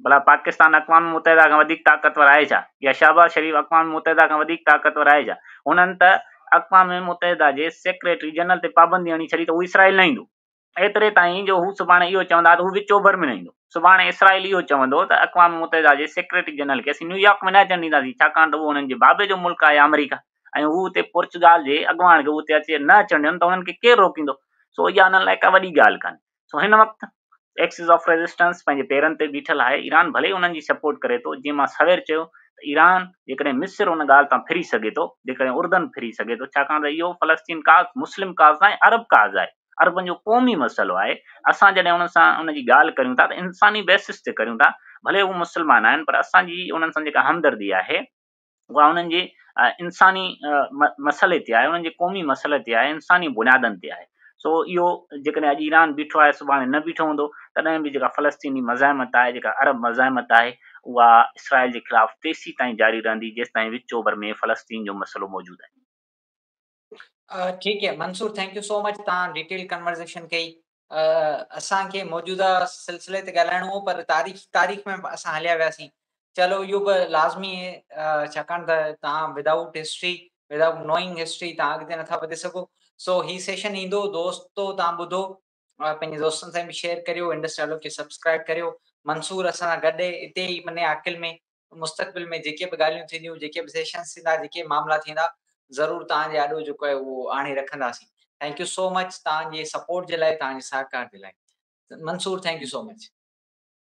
ڀلا پاڪستان اقوام متحده کان وڌيڪ طاقتور آهي ڇا؟ يا شهباز شريف اقوام متحده کان وڌيڪ طاقتور آهي ڇا؟ هنن ته اقوام متحده جي سيڪريٽري جنرل تي پابندي هڻي ڇڏي ته هو اسرائيل نه ايندو. ايتري تائين جو هو سڀاڻي اهو چوندا ته هو وچ اوڀر ۾ نه ايندو. سڀاڻي اسرائيل اهو چوندو ته اقوام متحده جي سيڪريٽري جنرل کي اسين نيويارڪ ۾ نه اچڻ ڏينداسين ڇاڪاڻ ته اهو انهن جي بابي جو ملڪ آهي آمريڪا ۽ هو اتي پورچوگال جي اڳواڻ کي اتي اچي نه اچڻ ڏين ته انهن کي ڪير روڪيندو؟ سو اها انهن لاء ڪا وڏي ڳالهه ڪانهي. سو هن وقت ايڪسز آف ريزسٽنس پنهنجي پيرن تي بيٺل آهي، ايران ڀلي انهن جي سپورٽ ڪري ٿو، جيئن مان سوير چيو ته ايران جيڪڏهن مصر ان ڳالهه تان ڦري سگهي ٿو، جيڪڏهن اردن ڦري سگهي ٿو، ڇاڪاڻ ته اهو فلسطين ڪاز مسلم ڪاز ناهي عرب ڪاز آهي، عربن جو قومي مسئلو آهي، اسان جڏهن انهن سان ان جي ڳالهه ڪريون ٿا ته انساني بيسس تي ڪريون ٿا، ڀلي هو مسلمان آهن پر اسان جي انهن سان جيڪا همدردي آهي اها انهن جي انساني مسئلي تي آهي، انهن جي قومي مسئلي تي آهي، انساني بنيادن تي آهي. سو اهو جيڪڏهن اڄ ايران بيٺو آهي سڀاڻي نه بيٺو هوندو تڏهن به جيڪا فلسطيني مزاحمت آهي، جيڪا عرب مزاحمت آهي اها اسرائيل جي خلاف تيسيتائين جاري رهندي جيستائين وچ اوڀر ۾ فلسطين جو مسئلو موجود آهي. ٺيڪ هي Mansoor thank you so much توهان ڊيٽيل ڪنورزيشن ڪئي. اسان کي موجوده سلسلي تي ڳالهائڻو هو پر تاريخ تاريخ ۾ اسان هليا وياسين. چلو اهو به لازمي آهي ڇاڪاڻ ته توهان without history without knowing history توهان اڳتي نٿا وڌي سگهو. سو هي سيشن ايندو دوستو توهان ٻڌو پنهنجي دوستن سان به شيئر ڪريو انڊس ڊائلاگ کي سبسڪرائب ڪريو. منصور اسان سان گڏ اتي ئي پني عاقل ۾ مستقبل ۾ جيڪي به ڳالهيون ٿينديون جيڪي به سيشنز ٿيندا جيڪي به معاملا ٿيندا ضرور توهان جي آڏو جيڪو آهي اهو آڻي رکنداسين. Thank you so much توهان جي سپورٽ جي لاء توهان جي سهڪار جي لاء. Mansoor thank you so much.